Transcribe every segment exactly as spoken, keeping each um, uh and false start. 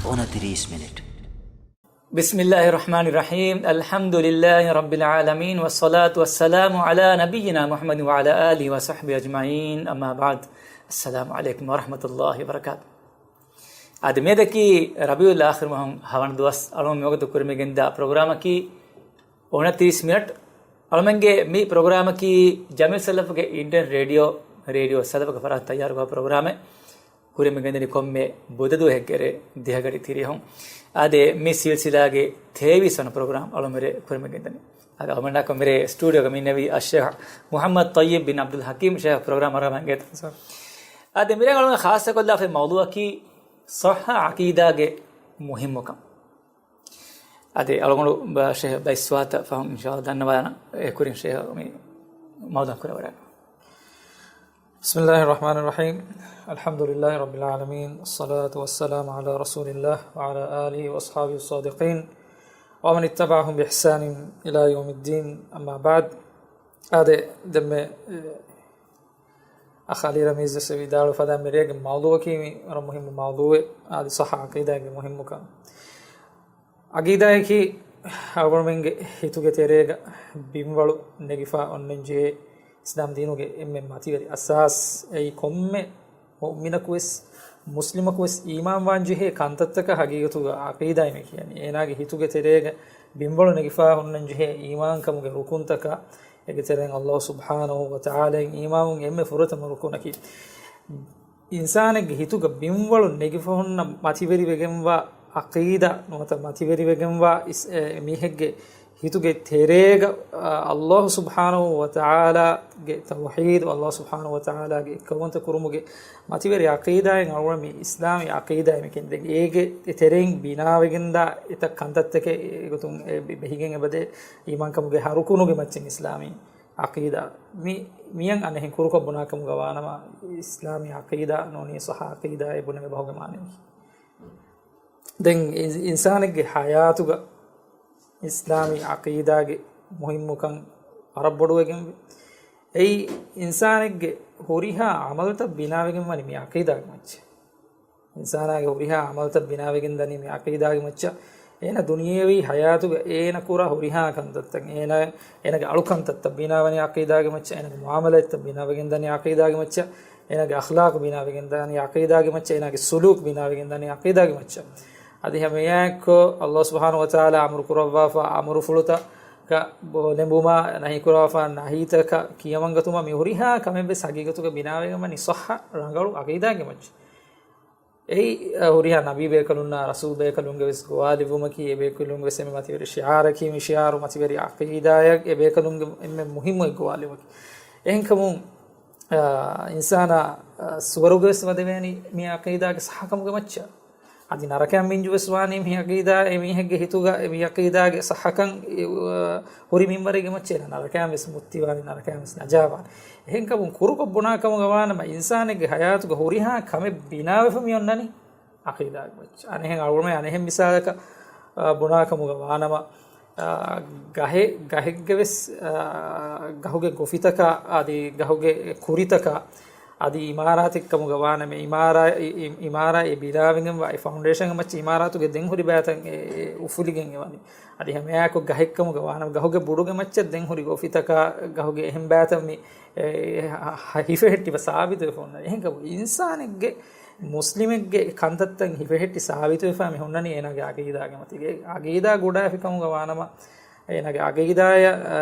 އޮނަތިރީސް މިނެޓް. بسم الله الرحمن الرحيم. الحمد لله رب العالمين، والصلاة والسلام على نبينا محمد وعلى آله وصحبه أجمعين. أما بعد. السلام عليكم ورحمة الله وبركاته. އާދެ، މިއަދަކީ ރަބީޢުލް އާޚިރު މަހު ހަވަނަ ދުވަސް. އަޅުގަނޑު މިވަގުތު ކުރިމަގެންދާ ޕްރޮގްރާމަކީ އޮނަތިރީސް މިނެޓް. އަޅުގަނޑުގެ މި ޕްރޮގްރާމަކީ ޖަމްޢިއްޔަތު ސަލަފުގެ އިންޑިއަން ރޭޑިއޯ، ރޭޑިއޯ ސަލަފަކަށް ފަރާތު ތައްޔާރުކުރާ ޕްރޮގްރާމެއް. ކުރިމަގެންދަނީ ކޮންމެ ބުދަ ދުވަހެއްގެ ރޭ ދިހަ ގަޑި ތިރީހުން. އާދެ، މި ސިލްސިލާގެ ތޭވީސް ވަނަ ޕްރޮގްރާމް އަޅުގަނޑު މިރޭ ކުރިމަގެންދަނީ. އާދެ، އަޅުގަނޑާ މިރޭ ސްޓޫޑިއޯގަ މި އިންނެވީ އައްޝޭޚް މުޙައްމަދު ޠައްޔިބް ބިން ޢަބްދުލް ޙަކީމް. ޝޭޚް، ޕްރޮގްރާމް އަރާ މަންގޭތަ؟ އާދެ، މިރޭ އަޅުގަނޑު ޚާއްޞަކޮށްލާފައި މައުޟޫޢަކީ ޞައްޙަ ޢަޤީދާގެ މުހިއްމުކަން. އަދި އަޅުގަނޑު ބަ-، ޝޭޚް ބައިސްވާތަ ފަހުން އިންޝާﷲ ދަންނަވާނަ. އެ ކުރިން ޝޭޚް މި މައުޟޫޢަ ކުރަވަޑައިގަންނަވާ. بسم الله الرحمن الرحيم. الحمد لله رب العالمين، والصلاة والسلام على رسول الله وعلى آله وأصحابه الصادقين ومن اتبعهم بإحسان إلى يوم الدين، أما بعد. އާދެ، ދެންމެ، އެ، އަޚް އަލީ ރަމީޒް ވެސް ވިދާޅުވި ފަދަ މިރޭގެ މައުޟޫޢަކީ މި ވަރަށް މުހިއްމު މައުޟޫޢެއް. އާދެ، ޞައްޙަ ޢަޤީދާގެ މުހިއްމުކަން. ޢަޤީދާއަކީ އަޅުގަނޑުމެންގެ ހިތުގެ ތެރޭގަ ބިންވަޅު ނެގިފަ އޮންނަން ޖެހޭ އިސްލާމް ދީނުގެ އެންމެ މަތިވެރި އަސާސް. އެއީ ކޮންމެ މުއުމިނަކުވެސް، މުސްލިމަކުވެސް އީމާންވާން ޖެހޭ ކަންތައްތަކަށް ހަގީގަތުގަ ޢަޤީދާއޭ މި ކިޔަނީ. އޭނާގެ ހިތުގެ ތެރޭގަ ބިންވަޅު ނެގިފަ ހުންނަން ޖެހޭ އީމާންކަމުގެ ރުކުންތަކަށް، އޭގެ ތެރެއިން ﷲ ސުބްޙާނަހޫ ވަތަޢާލާއިން އީމާނުން އެންމެ ފުރަތަމަ ރުކުނަކީ. އިންސާނެއްގެ ހިތުގަ ބިންވަޅު ނެގިފަ ހުންނަ މަތިވެރިވެގެންވާ ޢަޤީދާ ނުވަތަ މަތިވެރިވެގެންވާ އިސް-، އެ، މީހެއްގެ ހިތުގެ ތެރޭގަ، އާ، ﷲ ސުބްޙާނަހޫ ވަތަޢާލާގެ ތައުޙީދު، ﷲ ސުބްޙާނަހޫ ވަތަޢާލާގެ އެއްކައުވަންތަ ކުރުމުގެ މަތިވެރި ޢަޤީދާއިން އަޅުގަނޑު މި އިސްލާމީ ޢަޤީދާއޭ މި ކިޔަނީ. ދެން އޭގެ ތެރެއިން ބިނާވެގެންދާ އެތައް ކަންތައްތަކެއް އެގޮތުން އެ ބެ-، ބެހިގެން އެބަދޭ އީމާންކަމުގެ ހަ ރުކުނުގެ މައްޗަށް އިސްލާމީ ޢަޤީދާ. މި، މިއަށް އަނެއްހެން ކުރުކޮށް ބުނާކަމުގަ ވާނަމަ، އިސްލާމީ ޢަޤީދާ ނޫނީ ޞައްޙަ ޢަޤީދާއޭ ބުނެވޭ ބަހުގެ މާނައަކީ. ދެން އިން-، އިންސާނެއްގެ ޙަޔާތުގަ އިސްލާމީ ޢަޤީދާގެ މުހިއްމުކަން ވަރަށް ބޮޑުވެގެންވޭ. އެއީ އިންސާނެއްގެ ހުރިހާ ޢަމަލުތައް ބިނާވެގެން ވަނީ މި ޢަޤީދާގެ މައްޗަށް. އިންސާނާގެ ހުރިހާ ޢަމަލުތައް ބިނާވެގެން ދަނީ މި ޢަޤީދާގެ މައްޗަށް. އޭނަ ދުނިޔެވީ ޙަޔާތުގަ އޭނަ ކުރާ ހުރިހާ ކަންތައްތައް، އޭނަ، އޭނަގެ އަޅުކަންތައްތައް ބިނާވަނީ ޢަޤީދާގެ މައްޗަށް، އޭނަގެ މުޢާމަލާތްތައް ބިނާވެގެން ދަނީ ޢަޤީދާގެ މައްޗަށް، އޭނަގެ އަޚްލާޤު ބިނާވެގެން ދަނީ ޢަޤީދާގެ މައްޗަށް، އޭނާގެ ސުލޫކު ބިނާވެގެން ދަނީ ޢަޤީދާގެ މައްޗަށް. އަދި ހަމައެއާއެއްކޮށް، ﷲ ސުބްޙާނަހޫ ވަތަޢާލާ އަމުރު ކުރައްވާފަ، އަމުރުފުޅުތައް ކަ-، ބޮ-، ލެނބުމާ، ނަހީ ކުރައްވާފަ، ނަހީތަކަށް ކިޔަމަންގަތުމާ، މި ހުރިހާ ކަމެއްވެސް ހަގީގަތުގަ ބިނާވެގެން ވަނީ ޞައްޙަ ރަނގަޅު ޢަޤީދާގެ މައްޗަށް. އެއީ، އަ، ހުރިހާ ނަބީ ބޭކަލުންނާ ރަސޫލް ބޭކަލުންގެ ވެސް ގޮވާލެއްވުމަކީ، އެ ބޭކަލުންގެ ވެސް އެންމެ މަތިވެރި ޝިޢާރަކީ، މި ޝިޢާރު މަތިވެރި ޢަޤީދާއަށް އެ ބޭކަލުންގެ އެންމެ މުހިއްމު އެއް ގޮވާލެއްވުމަކީ. އެހެންކަމުން، އާ، އިންސާނާ، އާ، ސުވަރުގެ ވެސް ވަދެވޭނީ މި ޢަޤީދާގެ ޞައްޙަކަމުގެ މައްޗަށް. އަދި ނަރަކައަށް މިންޖު ވެސް ވާނީ މި ޢަޤީދާ، އެ މީހެއްގެ ހިތުގަ އެ މި ޢަޤީދާގެ ޞައްޙަކަން، އެ، އާ، ހުރި މިންވަރެއްގެ މައްޗަށް ނަރަކައިން ވެސް މުއްތިވާނީ، ނަރަކައިން ވެސް ނަޖާވާނީ. އެހެންކަމުން ކުރުކޮށް ބުނާ ކަމުގަ ވާނަމަ، އިންސާނެއްގެ ޙަޔާތުގަ ހުރިހާ ކަމެއް ބިނާވެފަ މި އޮންނަނީ ޢަޤީދާގެ މައްޗަށް. އަނެއްހެން އަޅުގަނޑުމެން އަނެއްހެން މިސާލަކަށް، އާ، ބުނާ ކަމުގަ ވާނަމަ، އާ، ގަހެއް، ގަހެއްގެ ވެސް، އާ، ގަހުގެ ގޮފިތަކާ، އަދި ގަހުގެ ކުރިތަކާ، އަދި އިމާރާތެއް ކަމުގަ ވާނަމަ، އިމާރާ-، އި-، އި-، އިމާރާތް އެ ބިނާވެގެންވާ އެ ފައުންޑޭޝަންގެ މައްޗަށް އިމާރާތުގެ ދެން ހުރި ބައިތައް އެ، އެ އުފުލިގެން އެވަނީ. އަދި ހަމައެއާއެކު ގަހެއްކަމުގަ ވާނަމަ، ގަހުގެ ބުޑުގެ މައްޗަށް ދެން ހުރި ގޮފިތަކާ، ގަހުގެ އެހެން ބައިތައް މި، އެ، ހި-، ހިފެހެއްޓިފަ ސާބިތުވެފަ އޮންނަނީ. އެހެންކަމުން އިންސާނެއްގެ، މުސްލިމެއްގެ ކަންތައްތައް ހިފެހެއްޓި ސާބިތުވެފަ މި ހުންނަނީ އޭނާގެ ޢަޤީދާގެ މަތީގަ. ޢަޤީދާ ގުޑައިފި ކަމުގަ ވާނަމަ، އޭނާގެ ޢަޤީދާޔަށް، އާ،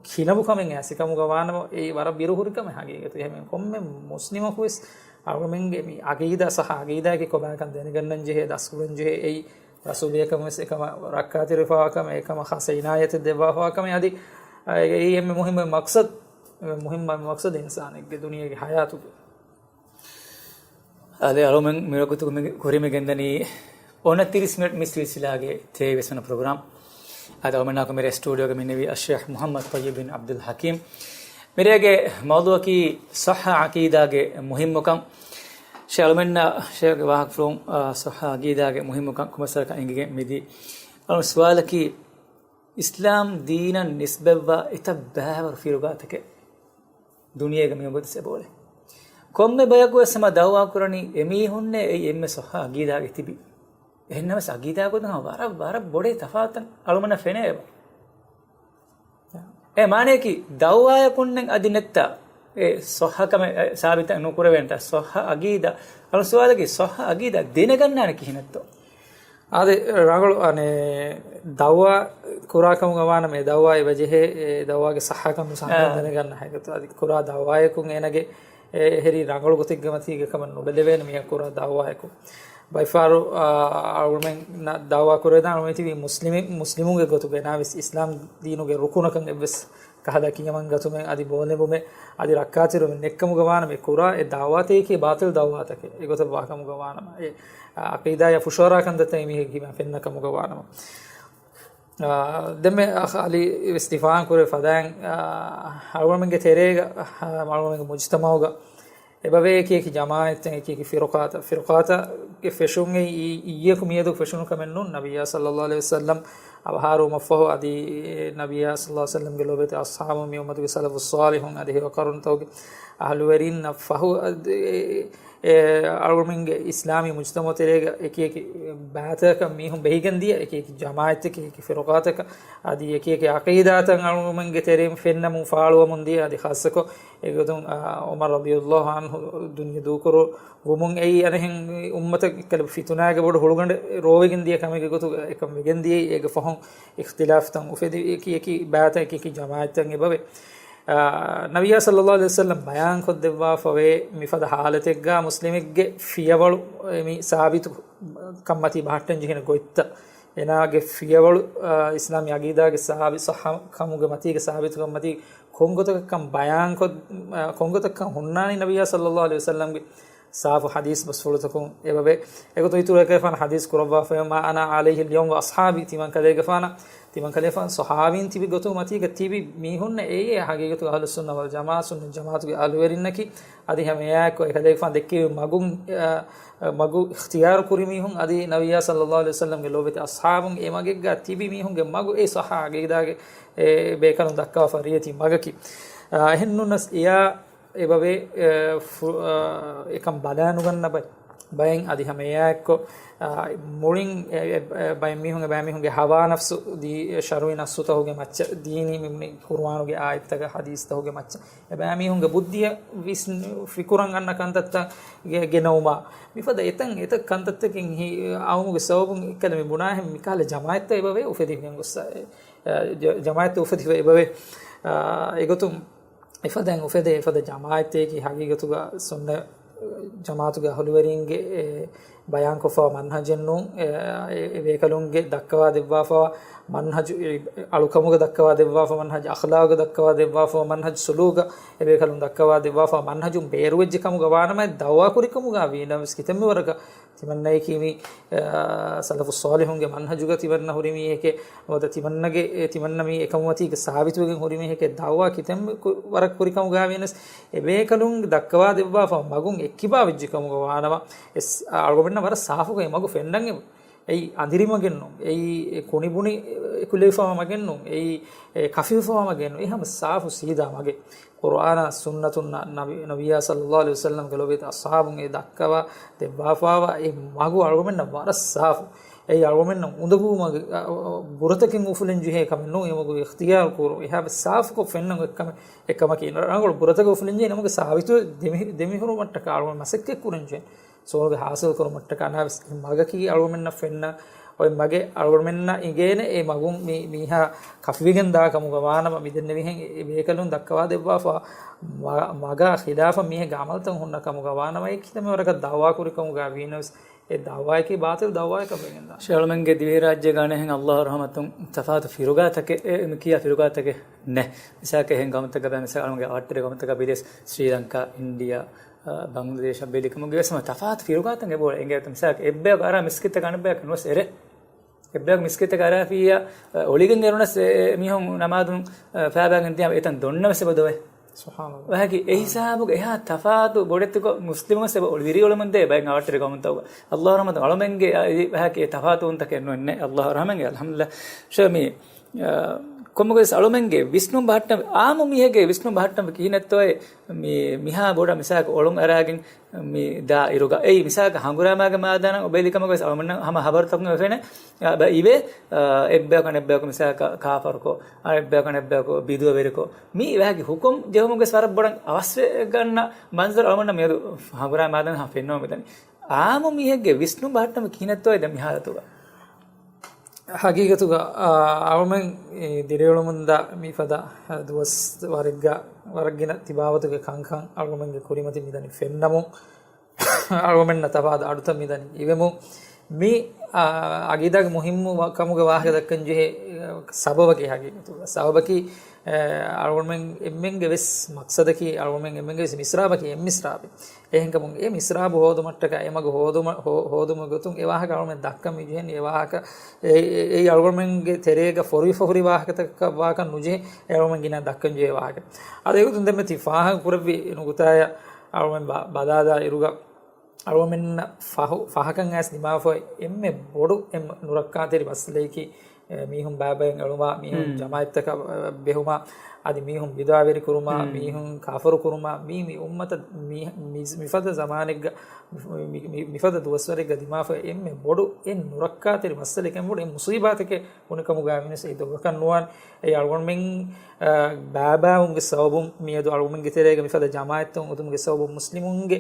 ކިނަބު ކަމެއް އައިސި ކަމުގަ ވާނަމަ، އެއީ ވަރަށް ބިރުހުރި ކަމެއް ޙަޤީޤަތު. އެހެން ކޮންމެ މުސްލިމަކުވެސް އަޅުގަނޑުމެންގެ މި ޢަޤީދާ ޞައްޙަ ޢަޤީދާއަކީ ކޮބާކަން ދެނެގަންނަން ޖެހޭ، ދަސްކުރަން ޖެހޭ. އެއީ ރަސޫލު ބޭކަލުންވެސް އެކަމަށް ރައްކާތެރިވެފަވާ ކަމެއް، އެކަމަށް ޚާއްޞަ ޢިނާޔަތެއް ދެއްވާފަވާ ކަމެއް. އަދި، އާ، އެއީ އެންމެ މުހިއްމު މަޤްޞަދު، އެންމެ މުހިއްމު މަޤްޞަދު އިންސާނެއްގެ ދުނިޔޭގެ ޙަޔާތުގެ. އާދެ، އަޅުގަނޑުމެން މިވަގުތު ކުރިމަ-، ކުރިމަގެންދަނީ އޮނަތިރީސް މިނެޓް މި ސިލްސިލާގެ ތޭވީސް ވަނަ ޕްރޮގްރާމް. އާދެ، އަޅުގަނޑާ މިރޭ ސްޓޫޑިއޯގަ މިންނެވީ އައްޝޭޚް މުޙައްމަދު ޠައްޔިބް ބިން ޢަބްދުލް ޙަކީމް. މިރޭގެ މައުޟޫޢަކީ ޞައްޙަ ޢަޤީދާގެ މުހިއްމުކަން. ޝޭޚް އަޅުމެންނަށް ޝޭޚްގެ ވާހަކަފުޅުން، އާ، ޞައްޙަ ޢަޤީދާގެ މުހިއްމުކަން ކޮންމެސް ވަރަކަށް އެނގިގެން މިދީ. އަޅުގަނޑު ސުވާލަކީ، އިސްލާމް ދީނަށް ނިސްބަތްވާ އެތައް ބައިވަރު ފިރުގާތަކެއް ދުނިޔޭގަ މިވަގުތު އެބައުޅޭ. ކޮންމެ ބަޔަކު ވެސް ހަމަ ދައުވާ ކުރަނީ އެމީހުންނޭ އެއީ އެންމެ ސޮއްހަ އަގީދާގެ ތިބި. އެހެންނަމަވެސް އަގީދާ ގޮތުން ހަމަ ވަރަށް، ވަރަށް ބޮޑޭ ތަފާތުތައް އަޅުމަނަށް ފެނޭ އެބަ. އެ މާނަޔަކީ ދައުވާޔަކުންނެއް އަދި ނެއްތާ އެ ސޮއްހަ ކަމެއް، އެ، ސާބިތަށް ނުކުރެވޭނެތާ ސޮއްހަ އަގީދާ. އަޅު ސުވާލަކީ ސޮއްހަ އަގީދާ ދެނެގަންނާނެ ކިހިނެއްތޯ؟ އާދެ، ރަނގަޅު، އަނެއް، ދައުވާ ކުރާ ކަމުގަ ވާނަމަ އެ ދައުވާ އެބަޖެހޭ، އެ ދައުވާގެ ސައްހަކަން ނުސައްހަކަން އާ. ދެނެގަންނަ ހަގީގަތު. އަދި ކުރާ ދައުވާޔަކުން އޭނަގެ އެ ހެރީ ރަނގަޅު ގޮތެއްގެ މަތީގަ ކަމަށް ނުބެލެވޭނެ މިހާ ކުރާ ދައުވާޔަކު. ބައިފާރު، އާ، އަޅުމެން ދައުވާ ކުރެވިދާނެ އަޅުމެން ތިބީ މުސްލިމި-، މުސްލިމުންގެ ގޮތުގަ ނަމަވެސް އިސްލާމް ދީނުގެ ރުކުނަކަށް އެއްވެސް ކަހަލަ ކިޔަމަންގަތުމެއް އަދި ބޯލެނބުމެއް އަދި ރައްކާތެރިވުމެއް ނެއްކަމުގަ ވާނަމަ އެ ކުރާ އެ ދައުވާތަކަކީ ބާޠިލް ދައުވާތަކެއް. އެގޮތަށް ވާކަމުގަ ވާނަމަ އެ، އާ، އަޤީދާޔާ ފުށުއަރާ ކަންތައްތައް އެމީހެއްގެ ހިމާ ފެންނަ ކަމުގަ ވާނަމަ. އާ، ދެންމެ އަޚް އަލީ ވެސް ދިފާޢު ކުރެ ފަދައިން، އާ، އަޅުގަނޑުމެންގެ ތެރޭގަ، އާ، އަޅުގަނޑުމެންގެ މުޖުތަމަޢުގަ އެބަވޭ އެކި އެކި ޖަމާޢަތްތައް، އެކި އެކި ފިރުޤާތައް، ފިރުޤާތަކެއް ފެށުން އެއީ އިއްޔެކު މިއަދު ފެށުނު ކަމެއް ނޫން. ނަބިއްޔާ ޞައްލައްލާހު ޢަލައިހި ވަސައްލަމް އަވަހާރަވުމަށްފަހު އަދި ނަބިއްޔާ ޞައްލައްލާހު ޢަލައިހި ވަސައްލަމްގެ ލޯބިވެތި އަޞްޙާބު މި އުއްމަތުގެ ސަލަފުއް ޞާލިޙުން އަދި ހެޔޮ ޤަރުނުތަކުގެ އަހްލުވެރިންނަށް ފަހު އަދި އެ އަޅުގަނޑުމެންގެ އިސްލާމީ މުޖުތަމަޢު ތެރޭގަ އެކި އެކި ބައިތަކަށް މީހުން ބެހިގެން ދިޔަ، އެކި އެކި ޖަމާޢަތްތަކެއް، އެކި އެކި ފިރުޤާތަކަށް އަދި އެކި އެކި ޢަޤީދާތައް އަޅުގަނޑުމެންގެ ތެރެއިން ފެންނަމުން ފާޅުވަމުން ދިޔަ. އަދި ޚާއްޞަކޮށް އެގޮތުން، އާ، ޢުމަރު ރަޟިޔައްލާހު ޢަންހު ދުނިޔެ ދޫކުރު ވުމުން އެއީ އަނެއްހެން އުއްމަތަށް އެއްކަލަ ފިތުނާގެ ބޮޑު ހުޅުގަނޑެއް ރޯވެގެން ދިޔަ ކަމެއްގެ ގޮތުގަ އެކަން ވެގެން ދިޔައީ. އޭގެ ފަހުން އިޚްތިލާފްތައް އުފެދި، އެކި އެކި ބައިތައް އެކި އެކި ޖަމާޢަތްތައް އެބަވޭ. އާ، ނަބިއްޔާ ޞައްލައްލާހު ޢަލައިހި ވަސައްލަމް ބަޔާންކޮށްދެއްވާފަވޭ މިފަދަ ޙާލަތެއްގަ މުސްލިމެއްގެ ފިޔަވަޅު މި ސާބިތު ކަންމަތީ ބަހައްޓަން ޖެހޭނެ ގޮތްތައް، އޭނާގެ ފިޔަވަޅު، އާ، އިސްލާމީ ޢަޤީދާގެ ސާބި-، ޞައްޙަ ކަމުގެ މަތީގެ ސާބިތުކަން މަތީ ކޮންގޮތަކަށްކަން ބަޔާންކޮށް، އާ، ކޮންގޮތަކަށްކަން ހުންނާނީ ނަބިއްޔާ ޞައްލައްލާހު ޢަލައިހި ވަސައްލަމްގެ ސާފު ޙަދީޘް ބަސްފުޅުތަކުން އެބަވޭ. އެގޮތުން އިތުރު އެކަލޭގެފާނު ޙަދީޘް ކުރައްވާފައި، "ما أنا عليه اليوم وأصحابي" ތިމަންކަލޭގެފާނަށް، ތިމަންކަލޭގެފާނު ޞަޙާބީން ތިބި ގޮތުގެ މަތީގަ ތިބި މީހުންނަށް އެއީ ޙަޤީޤަތުގަ އަހްލުއްސުންނަ ވަލްޖަމާޢަ، ސުންނަތް ޖަމާޢަތުގެ އަހްލުވެރިންނަކީ. އަދި ހަމައެއާއެއްކޮށް އެކަލޭގެފާނު ދެއްކެވި މަގުން، އަ، މަގު އިޚްތިޔާރު ކުރި މީހުން އަދި ނަބިއްޔާ ޞައްލައްލާހު ޢަލައިހި ވަސައްލަމްގެ ލޯބިވެތި އަޞްޙާބުން އެ މަގެއްގަ ތިބި މީހުންގެ މަގު އެ ޞައްޙަ ޢަޤީދާގެ އެ ބޭކަލުން ދައްކަވާފަ ރިވެތި މަގަކީ. އާ، އެހެންނޫނަސް އެޔާ އެބަވޭ، އެ، ފު-، އާ، އެކަން ބަލާނުގަންނަ ބައެއް، ބައެއް އަދި ހަމައެއާއެއްކޮށް، އާ، މުޅިން އެ، އެ، އެ، ބައެއް މީހުން، އެބައިމީހުންގެ ހަވާ ނަފްސު ދީ، ޝަރުޢީ ނައްޞުތަކުގެ މައްޗަށް، ދީނީ މި، މި ޤުރުއާނުގެ އާޔަތްތަކަށް، ޙަދީޘްތަކުގެ މައްޗަށް، އެބައިމީހުންގެ ބުއްދިއަށް ވިސްނު-، ފިކުރަށް އަންނަ ކަންތައްތައް ގެ-، ގެނައުމާ، މިފަދަ އެތަން އެތައް ކަންތައްތަކެއް ހި-، އައުމުގެ ސަބަބުން އެއްކަލަ މި ބުނާހެން މިކަހަލަ ޖަމާޢަތްތައް އެބަވޭ އުފެދިފައި ގޮއްސަ، އެ، ޖަ-، ޖަމާޢަތްތައް އުފެދިފަ އެބަވޭ. އާ، އެގޮތުން އެފަދައިން އުފެދޭ އެފަދަ ޖަމާޢަތެއް ހަގީގަތުގަ ސުންނަ ޖަމާޢަތުގެ އަހުލުވެރިންގެ އެ ބަޔާންކޮށްފަވާ މަންހަޖެއް ނޫން. އެ، އެ، އެ ބޭކަލުންގެ ދައްކަވާ ދެއްވާފަވާ މަންހަޖު، އެ، އަޅުކަމުގަ ދައްކަވާ ދެއްވާފަ މަންހަޖު، އަޚްލާގު ދައްކަވާ ދެއްވާފަ މަންހަޖު، ސުލޫކަށް އެ ބޭކަލުން ދައްކަވާ ދެއްވާފަ މަންހަޖުން ބޭރުވެއްޖެ ކަމުގަ ވާނަމަ ދައުވާ ކުރިކަމުގަ ވީނަމަވެސް ކިތަންމެ ވަރަކަށް ތިމަންނައަކީ މި، އާ، ސަލަފުއް ޞާލިޙުންގެ މަންހަޖުގަ ތިމަންނަ ހުރި މީހެކޭ، ނުވަތަ ތިމަންނަގެ، އެ، ތިމަންނަ މި އެކަމުމަތީގެ ސާބިތުވެގެން ހުރި މީހެކޭ ދައުވާ ކިތަންމެ ކު-، ވަރަށް ކުރިކަމުގަ ވީނަސް، އެ ބޭކަލުން ދައްކަވާ ދެއްވާފަ މަގުން އެއްކިބާ ވެއްޖެ ކަމުގަ ވާނަމަ، އެސް، އަޅުގަނޑުމެންނަށް ވަރަށް ސާފުގައި މަގު ފެންނަން އެބަ. އެއީ އަނދިރި މަގެއް ނޫން. އެއީ އެ ކުނިބުނި އެކުލެވިފަވާ މަގެއް ނޫން. އެއީ އެ ކަށިފަވާ މަގެއް ނޫން. އެ ހަމަ ސާފު ސީދާ މަގެއް. ޤުރުއާނާ ސުންނަތުން ނަ-، ނަބި-، ނަބިއްޔާ ޞައްލައްލާހު ޢަލައިހި ވަސައްލަމްގެ ލޯބިވެތި އަޞްޙާބުން އެ ދައްކަވާ ދެއްވާފަވާ އެ މަގު އަޅުގަނޑުމެންނަށް ވަރަށް ސާފު. އެއީ އަޅުގަނޑުމެންނަށް އުނދަގޫ މަގެއް، އަ، އަ، ބުރަތަކެއް އުފުލެން ޖެހޭ ކަމެއް ނޫން. އެ މަގު އިޚްތިޔާރު ކުރުން. އެހާ ސާފުކޮށް ފެންނަން އެއްކަމެއް، އެއްކަމަކީ. ރަނގަޅު ބުރަތަކެއް އުފުލެން ޖެހޭ ނަމަގެ ސާބިތު ދެމި-، ދެމިހުރުމަށްޓަކާ އަޅުގަނޑު މަސައްކަތް ކުރަން ޖެހޭ. ސުވަރުގެ ޙާޞިލް ކުރުމަށްޓަކާ ނަމަވެސް އެ މަގަކީ އަޅުގަނޑުމެންނަށް ފެންނަ އޮތް މަގެއް. އަޅުގަނޑުމެންނަށް އިނގޭނެ އެ މަގުން މި-، މީހާ ކަފިވެގެން ދާ ކަމުގަ ވާނަމަ، މި ދެންނެވިހެން އެ ބޭކަލުން ދައްކަވާ ދެއްވާފަ މަ-، މަގާ ޚިލާފަށް މީހެއްގެ ޢަމަލުތައް ހުންނަ ކަމުގަ ވާނަމަ، އެ ކިތަންމެ ވަރަކަށް ދައުވާ ކުރި ކަމުގަ ވީނަމަވެސް، އެ ދައުވާއަކީ ބާޠިލް ދައުވާއެއްކަން ވެގެންދާނެ. ޝޭޚް އަޅުމެންގެ ދިވެހިރާއްޖޭގަ އަނެއްހެން ﷲ ރަޙްމަތުން ތަފާތު ފިރުގާތަކެއް، އެ، މި ކިޔާ ފިރުގާތަކެއް ނެ. މިސާލަކަށް އެހެން ގައުމުތަކަށް ބަލާ، މިސާލަކަށް އަޅުމެންގެ އަވަށްޓެރި ގައުމުތަކަށް ބެލިޔަސް، ސްރީލަންކާ، އިންޑިއާ، އަ، ބަންގްލަދޭޝަށް ބެލި ކަމުގެ ވެސް ހަމަ ތަފާތު ފިރުގާތައް އެބައޮތް. އެނގޭތަ މިސާލަކަށް އެއްބަޔަކު އަރާ މިސްކިތަކަށް އަނެއްބަޔަކަށް ނުވެސް އެރޭ. އެއްބަޔަކު މިސްކިތަކަށް އަރާފިއްޔާ، އަ، އޮޅިގެން އެރުނަސް އެ، އެ މީހުން ނަމާދުން، އަ، ފައިބާގެން ދިޔަ އެތަން ދޮންނަ ވެސް އެބަ ދޮވޭ. ސުބްޙާނަﷲ. ވަހަކީ އެ ހިސާބުގަ އެހާ ތަފާތު ބޮޑެތިކޮށް މުސްލިމުން ވެސް އެބަ އޮޅި ވިރިއޮޅުމުންދޭ ބައެއް އަވަށްޓެރި ގައުމުތަކުގަ. ﷲ ރަޙްމަތު އަޅުމެންގެ އަ، އެ ވަހަކީ އެ ތަފާތުވުންތަކެއް ނުވެންނެ. ﷲ ރަޙްމަތު އަލްޙަމްދުލިއްލާހް. ޝޭޚް މި، އަ، ކޮންމެގޮތް އަޅުމެންގެ ވިސްނުން ބަހައްޓަން، އާއްމު މީހެއްގެ ވިސްނުން ބަހައްޓަން ކިހިނެއްތޯއޭ މި-، މިހާ ބޮޑަށް މިސާލަކަށް އޮޅުން އަރާގެން މި ދާ އިރުގަ. އެއީ މިސާލަކަށް ހަނގުރާމާގެ މާދާނަށް އޮބެލި ކަމަށް ވެސް އަޅުމެންނަށް ހަމަ ހަބަރުތަކުން ފެނޭ. އާ، ބަ-، އިވޭ، އާ، އެއްބަޔަކު އަނެއްބަޔަކު މިސާލަކަށް ކާފަރުކޮށް، އަނެއްބަޔަކު އަނެއްބަޔަކު ބިދުއަވެރިކޮށް، މި އެވާހަކި ހުކުމް ޖެހުމުގެ ވަރަށް ބޮޑަށް އަވަސްވެ ގަންނަ މަންޒަރު އަޅުމެންނަށް މިއަދު ހަނގުރާމާދާނަށް ހަމަ ފެންނަމުން މިދަނީ. އާއްމު މީހެއްގެ ވިސްނުން ބަހައްޓަން ކިހިނެއްތޯ ދެން މި ހާލަތުގަ؟ ހަގީގަތުގަ، އާ، އަޅުމެން ދިރިއުޅުމުންދާ މިފަދަ ދުވަސް ވަރެއްގަ ވަރަށް ގިނަ ތިބާވަތުގެ ކަންކަން އަޅުމެންގެ ކުރިމަތިން މިދަނީ ފެންނަމުން، އަޅުމެންނަށް ތަފާތު އަޑުތައް މިދަނީ އިވެމުން، މި، އާ، އަގީދާގެ މުހިއްމު ވަ-، ކަމުގެ ވާހަކަ ދައްކަން ޖެހޭ، އާ، ސަބަބަކީ ހަގީގަތުގަ. ސަބަބަކީ، އާ، އަޅުމެން އެންމެންގެ ވެސް މަޤްޞަދަކީ، އަޅުމެން އެންމެންގެ ވެސް މިސްރާބަކީ އެއް މިސްރާބެއް. އެހެންކަމުން އެ މިސްރާބު ހޯދުމަށްޓަކާ އެ މަގު ހޯދުމަށް، ހޯ-، ހޯދުމުގެ ގޮތުން އެ ވާހަކަ އަޅުމެން ދައްކަން މި ޖެހެނީ އެ ވާހަކަ، އެ، އެ، އެއީ އަޅުގަނޑުމެންގެ ތެރޭގަ ފޮރުވިފަ ހުރި ވާހަކަތަކަކަށް ވާކަށް ނުޖެހޭ، އެ އަޅުމެން ގިނަ ދައްކަން ޖެހޭ ވާހަކަ. އަދި އެގޮތުން ދެންމެ ތި ފާހަގަ ކުރެއްވި ނުކުތާޔަށް އަޅުމެން ބަ-، ބަލާލާ އިރުގަ، އަޅުމެންނަށް ފަހު، ފަހަކަށް އައިސް ދިމާވެފައި އެންމެ ބޮޑު އެންމެ ނުރައްކާތެރި މައްސަލައެކީ، އެ، މީހުން ބައިބައިން އެޅުމާ، މީހުން ހުން. ޖަމާއަތްތަކަށް ބެހުމާ، އަދި މީހުން ބިދުޢާވެރި ކުރުމާ، ހުން. މީހުން ކާފަރު ކުރުމާ، މީ، މި އުއްމަތަށް މި، މި، މިފަދަ ޒަމާނެއްގަ، މި، މި، މި، މިފަދަ ދުވަސްވަރެއްގަ ދިމާވެފައި އެންމެ ބޮޑު އެއް ނުރައްކާތެރި މައްސަލައެކޭ، އެންމެ ބޮޑު އެއް މުޞީބާތެކޭ ބުނިކަމުގައި ވިޔަސް އެއީ ދޮގަކަށް ނުވާނެ. އެއީ އަޅުގަނޑުމެން، އާ، ބައިބައިވުމުގެ ސަބަބުން މިއަދު އަޅުގަނޑުމެންގެ ތެރޭގަ މިފަދަ ޖަމާއަތްތައް އުދުމުގެ ސަބަބުން މުސްލިމުންގެ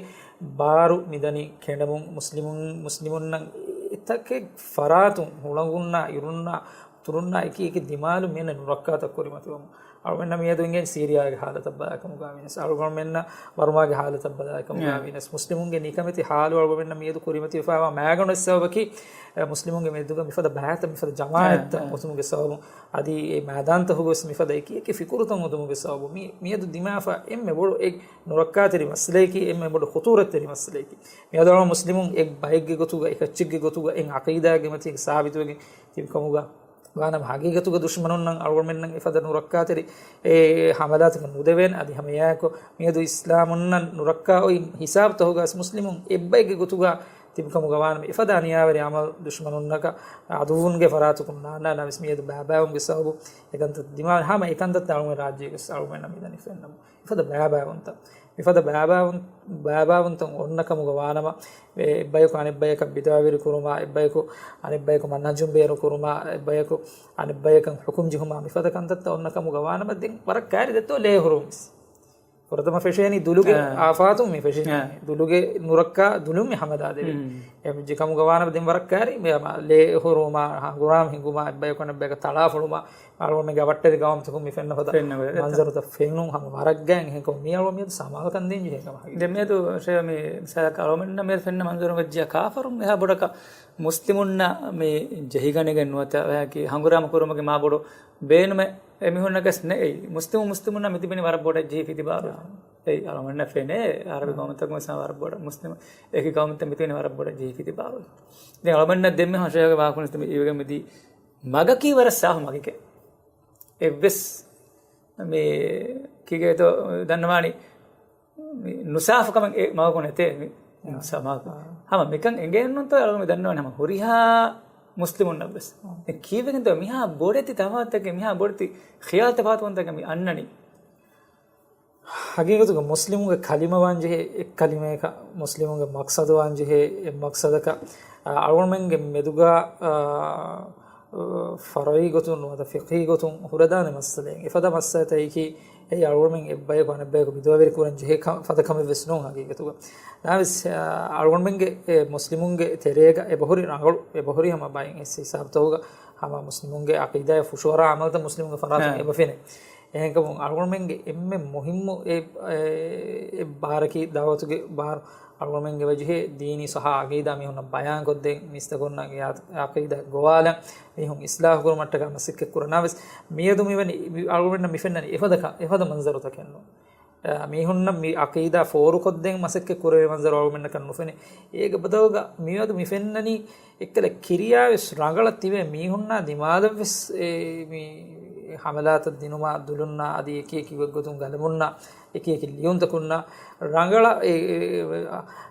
ބާރު މިދަނީ ކެނޑެމުން، މުސްލިމުން، މުސްލިމުންނަށް އެތަކެއް ފަރާތުން ހުޅަނގުންނާ، އިރުންނާ، ތުރުންނާ އެކި އެކި ދިމާލު މިއަންނަ ނުރައްކާތައް ކުރިމަތިވަމުން. އަޅުގަނޑަށް މިއަދު އިނގޭން ސީރިޔާގެ ހާލަތަށް ބަލާކަމުގައި ވިޔަސް، އަޅުގަނޑުމެންނަށް ބަރުމާގެ ހާލަތަށް ބަލާކަމުގައި ވިޔަސް، މުސްލިމުންގެ ނިކަމެތި ހާލު އަޅުގަނޑުމެންނަށް މިއަދު ކުރިމަތިވެފައިވާ މައިގަނޑު ސަބަބަކީ، އެ، މުސްލިމުންގެ މެދުގަ މިފަދަ ބައިތައް، މިފަދަ ޖަމާއަތްތައް އޮތުމުގެ ސަބަބުން. އަދި އެ މައިދާންތަކުގަ ވެސް މިފަދަ އެކި އެކި ފިކުރުތައް އޮތުމުގެ ސަބަބުން މި، މިއަދު ދިމާވެފަ އެންމެ ބޮޑު އެއް ނުރައްކާތެރި މައްސަލައަކީ، އެންމެ ބޮޑު ޚުޠޫރަތްތެރި މައްސަލައަކީ. މިއަދު އަޅުގަނޑު މުސްލިމުން އެއް ބައެއްގެ ގޮތުގަ، އެއް ކައްޗެއްގެ ގޮތުގަ، އެއް ޢަޤީދާގެ މަތީގަ ސާބިތުވެގެން ތިބި ކަމުގަ ވާނަމަ، ޙަޤީޤަތުގަ ދުޝްމަނުންނަށް އަޅުގަނޑުމެންނަށް އެފަދަ ނުރައްކާތެރި އެ ޙަމަލާތަކަށް ނުދެވޭނެ. އަދި ހަމައެއާއެކު މިއަދު އިސްލާމުންނަށް ނުރައްކާ އޮތް ހިސާބުތަކުގަ ވެސް މުސްލިމުން އެއްބައެއްގެ ގޮތުގަ ތިބި ކަމުގަ ވާނަމަ، އެފަދަ އަނިޔާވެރި ޢަމަލު ދުޝްމަނުންނަކަށް ޢަދުއްވުންގެ ފަރާތަކުން ނާންނާނަމަވެސް މިއަދު ބައިބައިވުމުގެ ސަބަބުން އެކަންތައް ދިމާވެ ހަމަ އެކަންތައްތައް އަޅުގަނޑު ރާއްޖޭގަ ވެސް އަޅުގަނޑަށް މިދަނީ ފެންނަމުން. މިފަދަ ބައިބައިވުންތައް، މިފަދަ ބައިބައިވުން، ބައިބައިވުންތައް އޮންނަ ކަމުގަ ވާނަމަ، އެ، އެއްބަޔަކު އަނެއްބަޔަކަށް ބިދުޢާވެރި ކުރުމާ، އެއްބަޔަކު އަނެއްބަޔަކު މަންހަޖުން ބޭރު ކުރުމާ، އެއްބަޔަކު އަނެއްބަޔަކަށް ޙުކުމް ޖެހުމާ، މިފަދަ ކަންތައްތައް އޮންނަ ކަމުގަ ވާނަމަ، ދެން ވަރަށް ކައިރި ދެއްތޯ ލޭ ހުރުވުން ވެސް. ފުރަތަމަ ފެށޭނީ ދުލުގެ އާ. އާފާތުން މި ފެށި. އާ. ދުލުގެ ނުރައްކާ ދުލުން މި ހަމަލާ ދެވޭ. ހުން. އެ ކަމުގަ ވާނަމަ ދެން ވަރަށް ކައިރި މި ހަމަ ލޭ ހުރުވުމާ، ހަނގުރާމަ ހިނގުމާ، އެއްބަޔަކު އަނެއްބަޔަކަށް ތަޅާފޮޅުމާ، އަޅުގަނޑުމެންގެ އަވަށްޓެރި ގައުމުތަކުން މި ފެންނަ ފަދަ ފެންނަ ފަދަ މަންޒަރުތައް ފެނުން ހަމަ ވަރަށް ގާތް އެހެންކަމުން މި އަޅުގަނޑު މިއަދު ސަމާލުކަން ދޭން ޖެހޭ ކަމަށް ހަގީގަތަށް. ދެން މިއަދު ޝޭ މި މިސާލަކަށް އަޅުގަނޑުމެންނަށް މިއަދު ފެންނަ މަންޒަރު ވެއްޖެ ކާފަރުން އެހާ ބޮޑަކަށް މުސްލިމުންނަށް މި ޖެހިގަނެގެން ނުވަތަ އެހާކީ ހަނގުރާމަ ކުރުމުގެ މާ ބޮޑު ބޭނުމެއް އެމީހުންނަކަސް ނެއް. އެއީ މުސްލިމު މުސްލިމުންނަށް މި ތިބެނީ ވަރަށް ބޮޑަށް ޖެހިފި ތިބާރު. އާ. އެއީ އަޅުގަނޑަށް ފެނޭ އަރަބި ގައުމުތަކުން ވެސް ވަރަށް ބޮޑަށް މުސްލިމު އެކި ގައުމުތައް މި ތިބެނީ ވަރަށް ބޮޑަށް ޖެހިފި ތިބާރު. ދެން އަޅުގަނޑަށް ދެންމެ ހަށައިގެ ވާކުން ތިބެ އިވެގެން މިދީ މަގަކީ ވަރަށް ސާފު މަގެކޭ. އެއްވެސް މި ކީގޭތޯ ދަންނަވާނީ މި ނުސާފުކަމެއް އެ މަގަކު ނެތޭ މި އާ. ސަ-، މަގަކު. އާ. ހަމަ މިކަން އެނގޭނުންތޯ އަޅުގަނޑު މި ދަންނަވާނީ ހަމަ ހުރިހާ މުސްލިމުންނަށް ވެސް. އާ. ދެން ކީއްވެގެންތޯ މިހާ ބޮޑެތި ތަފާތުތަކެއް، މިހާ ބޮޑެތި ޚިޔާލު ތަފާތުވުންތަކެއް މި އަންނަނީ؟ ހަގީގަތުގަ މުސްލިމުގެ ކަލިމަ ވާންޖެހޭ އެއް ކަލިމަޔަކަށް، މުސްލިމުގެ މަޤްޞަދު ވާންޖެހޭ އެއް މަޤްޞަދަކަށް، އަ، އަޅުގަނޑުމެންގެ މެދުގަ، އަ، ފަރުޢީ ގޮތުން ނުވަތަ ފިޤްހީ ގޮތުން ހުރެދާނެ މައްސަލައެއް. އެފަދަ މައްސަލަތަކަކީ އެއީ އަޅުގަނޑުމެން އެއްބަޔަކު އަނެއްބަޔަކު ބިދުޢާވެރި ކުރަން ޖެހޭ ކަ-، ފަދަ ކަމެއް ވެސް ނޫން ހަގީގަތުގަ. ނަމަވެސް، އަ، އަޅުގަނޑުމެންގެ އެ މުސްލިމުންގެ ތެރޭގަ އެބަހުރި ރަނގަޅު، އެބަހުރި ހަމަ ބައެއް ހިސާބުތަކުގަ ހަމަ މުސްލިމުންގެ ޢަޤީދާއަށް ފުށުއަރާ ޢަމަލުތައް މުސްލިމުންގެ ފަރާތުން އެބަ ފެނޭ. އެހެންކަމުން އަޅުގަނޑުމެންގެ އެންމެ މުހިއްމު އެ، އެ، އެއް ބާރަކީ ދަޢުވަތުގެ ބާރު. އަޅުގަނޑުމެންގެ ވަޖްހޭ ދީނީ ޞައްޙަ ޢަޤީދާ މީހުންނަށް ބަޔާންކޮށްދޭން، މީސްތަކުންނަށް އެ ޢަޤީދާ ގޮވާލަން، މީހުން އިޞްލާޙު ކުރުމަށްޓަކާ މަސައްކަތް ކުރަން. ނަމަވެސް މިއަދު މިވެނި، މި އަޅުގަނޑުމެންނަށް މި ފެންނަނީ އެފަދަ ކަ-، އެފަދަ މަންޒަރުތަކެއް ނޫން. އަ، މީހުންނަށް މި ޢަޤީދާ ފޯރުކޮށްދޭން މަސައްކަތް ކުރެވޭ މަންޒަރު އަޅުގަނޑުމެންނަކަށް ނުފެނޭ. އޭގެ ބަދަލުގަ މިއަދު މި ފެންނަނީ އެއްކަލަ ކިރިޔާވެސް ރަނގަޅަށް ތިބޭ މީހުންނާ ދިމާލަށްވެސް އެ މި ހަމަލާތައް ދިނުމާ ދުލުންނާ އަދި އެކި އެކި ގޮތްގޮތުން ގަލަމުންނާ އެކި އެކި ލިޔުންތަކުންނާ ރަނގަޅަށް އެ، އެ، އެ،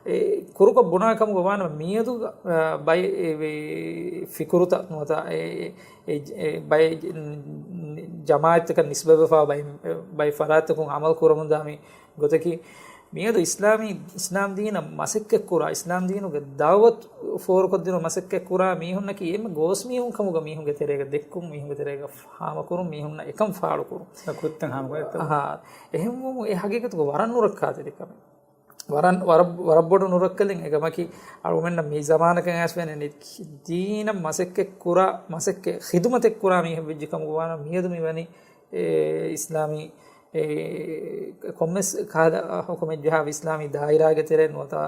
އެ ކުރުކޮށް ބުނާ ކަމުގަ ވާނަމަ މިއަދު، އަ، ބައެއް އެ، އެ ފިކުރުތައް ނުވަތަ އެ، އެ، އެ، އެ ބައެއް ޖަމާޢަތްތަކަށް ނިސްބަތްވެފާ ބައި، ބައި ފަރާތްތަކުން ޢަމަލު ކުރަމުންދާ މި ގޮތަކީ، މިއަދު އިސްލާމީ، އިސްލާމް ދީނަށް މަސައްކަތްކުރާ، އިސްލާމް ދީނުގެ ދަޢުވަތު ފޯރުކޮށްދިނުމަށް މަސައްކަތްކުރާ މީހުންނަކީ އެންމެ ގޯސް މީހުން ކަމުގަ މީހުންގެ ތެރޭގަ ދެއްކުން، މީހުންގެ ތެރޭގަ ހާމަކުރުން، މީހުންނަށް އެކަން ފާޅުކުރުން. ކުށްތައް ހާމަކުރުން. އަހާ، އެހެންވުމުން އެ ހަގީގަތުގަ ވަރަށް ނުރައްކާތެރި ކަމެއް. ވަރަށް، ވަރަށް، ވަރަށް ބޮޑު ނުރައްކަލެއް. އެކަމަކީ އަޅުގަނޑަށް މި ޒަމާނަކަށް އައިސް ފެންނަނީ ދީނަށް މަސައްކަތް ކުރާ، މަސައްކަތް، ޚިދުމަތެއް ކުރާ މީހެއް ވެއްޖެ ކަމުގަ ވާނަމަ، މިއަދު މި ވަނީ، އެ، އިސްލާމީ، އެ، ކޮންމެސް ކަހަލަ ޙުކުމެއް ޖަހާ އިސްލާމީ ދާއިރާގެ ތެރެއިން ނުވަތަ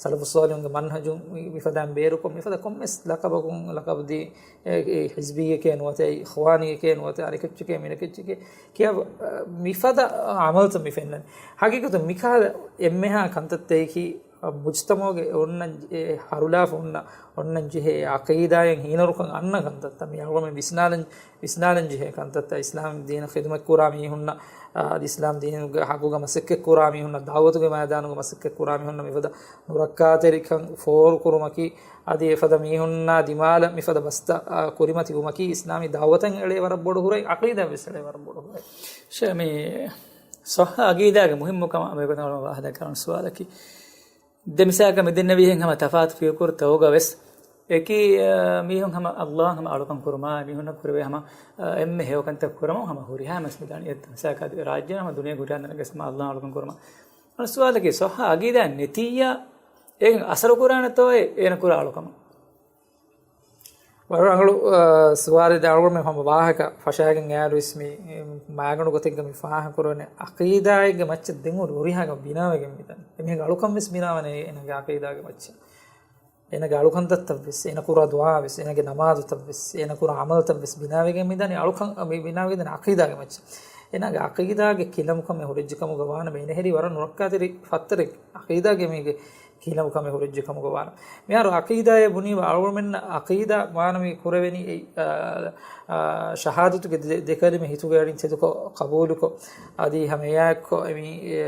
ސަލަފުއްޞާލިޙުންގެ މަންހަޖުން މި، މިފަދައިން ބޭރުކޮށް، މިފަދަ ކޮންމެސް ލަޤަބަކުން ލަޤަބުދީ، އެ، އެ، ޙިޒްބީއެކޭ ނުވަތަ އިޚްވާނީއެކޭ ނުވަތަ އަނެކެއްޗެކޭ މިނެކެއްޗެކޭ ކިޔާ، މިފަދަ ޢަމަލުތައް މި ފެންނަނީ. ޙަޤީޤަތުން މިކަހަލަ އެންމެހާ ކަންތައްތަކަކީ، މުޖްތަމަޢުގެ އޮންނަން އެ ހަރުލާފަ އޮންނަ، އޮންނަން ޖެހޭ އެ ޢަޤީދާއަށް ހީނަރުކަން އަންނަ ކަންތައްތައް. މި އަޅުގަނޑުމެން ވިސްނާލަން، ވިސްނާލަން ޖެހޭ ކަންތައްތައް. އިސްލާމް ދީނަށް ޚިދުމަތް ކުރާ މީހުންނަށް، އާ، އަދި އިސްލާމް ދީނުގެ ޙައްޤުގަ މަސައްކަތް ކުރާ މީހުންނަށް، ދަޢުވަތުގެ މައިދާނުގަ މަސައްކަތް ކުރާ މީހުންނަށް މިފަދަ ނުރައްކާތެރިކަން ފޯރުކުރުމަކީ، އަދި އެފަދަ މީހުންނާ ދިމާލަށް މިފަދަ ބަސްތައް، އާ، ކުރިމަތިވުމަކީ އިސްލާމީ ދަޢުވަތަށް އެޅޭ ވަރަށް ބޮޑު ހުރަތް، ޢަޤީދާ ވެސް އެޅޭ ވަރަށް ބޮޑު ހުރަތް. ޝޭ، މި ޞައްޙަ ޢަޤީދާގެ މުހިއްމުކަމަށް މި ގޮތަށް ވާހަކަ ދައްކާ ސުވާލަކީ، ދެ މިސާލަކަށް މި ދެންނެވިހެން ހަމަ ތަފާތު ފިޔަވަކުރު ތައުގަ ވެސް އެކި، އާ، މީހުން ހަމަ ﷲ އަށް ހަމަ އަޅުކަން ކުރުމާ، މީހުންނަށް ކުރެވޭ ހަމަ، އާ، އެންމެ ހެޔޮ ކަންތައް ކުރަމުން ހަމަ ހުރިހާ މަސް މިދާނީ. އެއް މިސާލަކަށް ރާއްޖެ ހަމަ ދުނިޔޭ ގުރިއާ ދަންނަގެސް ހަމަ ﷲ އަށް އަޅުކަން ކުރުމާ. އަނެއް ސުވާލަކީ، ޞައްޙަ ޢަޤީދާ ނެތިއްޔާ އޭގެން އަސަރު ކުރާނެތޯއޭ އޭނަ ކުރާ އަޅުކަމަށް؟ ވަރަށް ރަނގަޅު، އާ، ސުވާލެއް. ދެ އަޅުގަނޑުމެން ހަމަ ވާހަކަ ފަށާގެން އައިއިރުވެސް މި، މި މާގަނޑު ގޮތެއްގަ މި ފާހަގަކުރަނީ ޢަޤީދާއެއްގެ މައްޗަށް ދެން ހުރި ހުރިހާ ކަމެއް ބިނާވެގެން މިދަނީ. އެމީހެއްގެ އަޅުކަން ވެސް ބިނާވަނީ އޭނަގެ ޢަޤީދާގެ މައްޗަށް. އޭނަގެ އަޅުކަންތައްތައް ވެސް، އޭނަ ކުރާ ދުޢާ ވެސް، އޭނަގެ ނަމާދުތައް ވެސް، އޭނަ ކުރާ ޢަމަލުތައް ވެސް ބިނާވެގެން މިދަނީ އަޅުކަން، މި ބިނާވެގެން ދަނީ ޢަޤީދާގެ މައްޗަށް. އޭނަގެ ޢަޤީދާގެ ކިލަނބުކަމެއް ހުރެއްޖެ ކަމުގަ ވާނަމަ، އޭނަ ހެރީ ވަރަށް ނުރައްކާތެރި ފައްތަރެއް ޢަޤީދާގެ މީގެ ކިލަނބުކަމެއް ހުރެއްޖެ ކަމުގަ ވާނަމަ. މިހާރު ޢަޤީދާއޭ ބުނީމަ އަޅުގަނޑުމެންނަށް ޢަޤީދާ ވާނަމަ ކުރެވެނީ އެ، އާ، އާ، ޝަހާދަތުގެ ދެ، ދެ ކަލިމަ ހިތުގެ އަޑިން ތެދުކޮށް ޤަބޫލުކޮށް، އަދި ހަމައެއާއެއްކޮށް އެ މީ، އެ،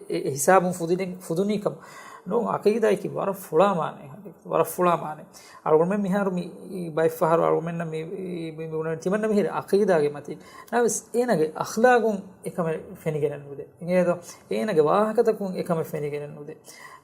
އެ، އެ ހިސާބުން ފުދުނީ، ފުދުނީ ކަމަށް. ނޫން، ޢަޤީދާއަކީ ވަރަށް ފުޅާ މާނައެއް، ވަރަށް ފުޅާ މާނައެއް. އަޅުގަނޑުމެން މިހާރު މި، މި ބައެއް ފަހަރު އަޅުގަނޑުމެންނަށް މި، މި، މި ބުނަނީ ތިމަންނަ މިހިރީ ޢަޤީދާގެ މަތީ. ނަމަވެސް އޭނާގެ އަޚްލާގުން އެކަމެއް ފެނިގެނެއް ނުދޭ. އިނގޭތޯ؟ އޭނާގެ ވާހަކަތަކުން އެކަމެއް ފެނިގެނެއް ނުދޭ.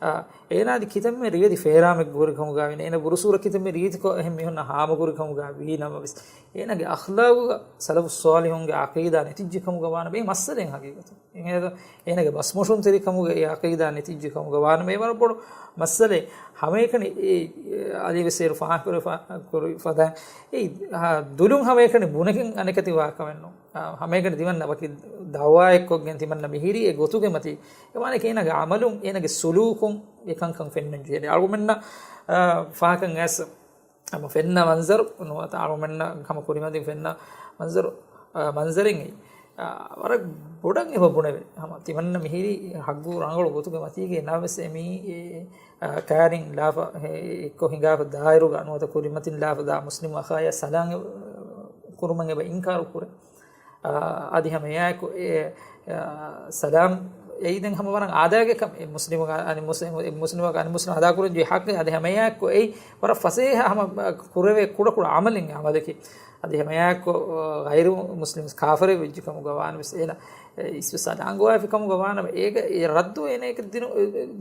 އާ، އޭނާ އަދި ކިތަންމެ ރިވެތި ފޭރާމެއްގެ ހުރި ކަމުގަ ވިން، އޭނާ ބުރުސޫރަ ކިތަންމެ ރީތިކޮށް އެހެން މީހުންނަށް ހާމަކުރި ކަމުގަ ވީ ނަމަވެސް، އޭނާގެ އަޚްލާގުގަ ސަލަފުއް ޞާލިޙުންގެ ޢަޤީދާ ނެތިއްޖެ ކަމުގަ ވާނަމަ އެ މައްސަލައެއް ޙަޤީޤަތުން. އެހެން އޭނާގެ ބަސްމޮށުންތެރި ކަމުގަ އެ ޢަޤީދާ ނެތިއްޖެ ކަމުގަ ވާނަމަ އެ ވަރަށް ބޮޑު މައްސަލައެއް. ހަމައެކަނި އެ، އެ، އަލީ ވެސް އޭރު ފާހަގަކުރި ފަ-، ކުރި ފަދައިން އެ، އާ، ދުލުން ހަމައެކަނި ބުނެގެން އަނެކަތި ވާ ކަމެއް ނޫން. އާ، ހަމައެކަނި ތިމަންނަ ވަކި ދަޢުވާއެއްކޮށްގެން ތިމަންނަ މިހިރީ އެ ގޮތުގެ މަތީ. އެ މާނައަކީ އޭނާގެ ޢަމަލުން އޭނާގެ ސުލޫކުން އެ ކަންކަން ފެންނަން ޖެހޭ. އަޅުގަނޑުމެންނަށް، އާ، ފާހަގަކަން އައިސް ހަމަ ފެންނަ މަންޒަރު ނުވަތަ އަޅުގަނޑުމެންނަށް ހަމަ ކުރިމަތިން ފެންނަ މަންޒަރު، އާ، މަންޒަރެއް އެއީ، އާ، ވަރަށް ބޮޑަށް އެބަ ބުނެވޭ. ހަމަ ތިމަންނަ މިހިރީ ޙައްޤު ރަނގަޅު ގޮތުގެ މަތީގައި ނަމަވެސް އެމީ، އާ، ކާރިން ލާފަ އެ، އެއްކޮށް ހިނގާފަ ދާއިރުގަ ނުވަތަ ކުރިމަތިން ލާފަ ދާ މުސްލިމް އަޚާޔާ ސަލާން ކުރުމަށް އެބަ އިންކާރު ކުރޭ. އާ، އަދި ހަމަ އެއާއެކު އެ، އާ، ސަލާމް އެއީ ދެން ހަމަ ވަރަށް އާދައިގެ ކަމެއް. މުސްލިމަކަށް އަނެއް މުސްލިމަކަށް އަނެއް މުސްލިމަކަށް އަދާ ކުރަން ޖެހޭ ޙައްޤެއް. އަދި ހަމަ އެއާއެކު އެއީ ވަރަށް ފަސޭހަ ހަމަ ކުރެވޭ ކުޑަކުޑަ ޢަމަލެއް، ޢަމަލަކީ. އަދި ހަމަ އެއާއެކު ޣައިރު މުސްލިމް ކާފަރެއް ވެއްޖެ ކަމުގަ ވާނަމަވެސް އޭނަ އިސްވެ ސަލާން ގޮވާފި ކަމުގަ ވާނަމަ އޭގެ އެ ރައްދު އޭނައެކަށް ދިނު،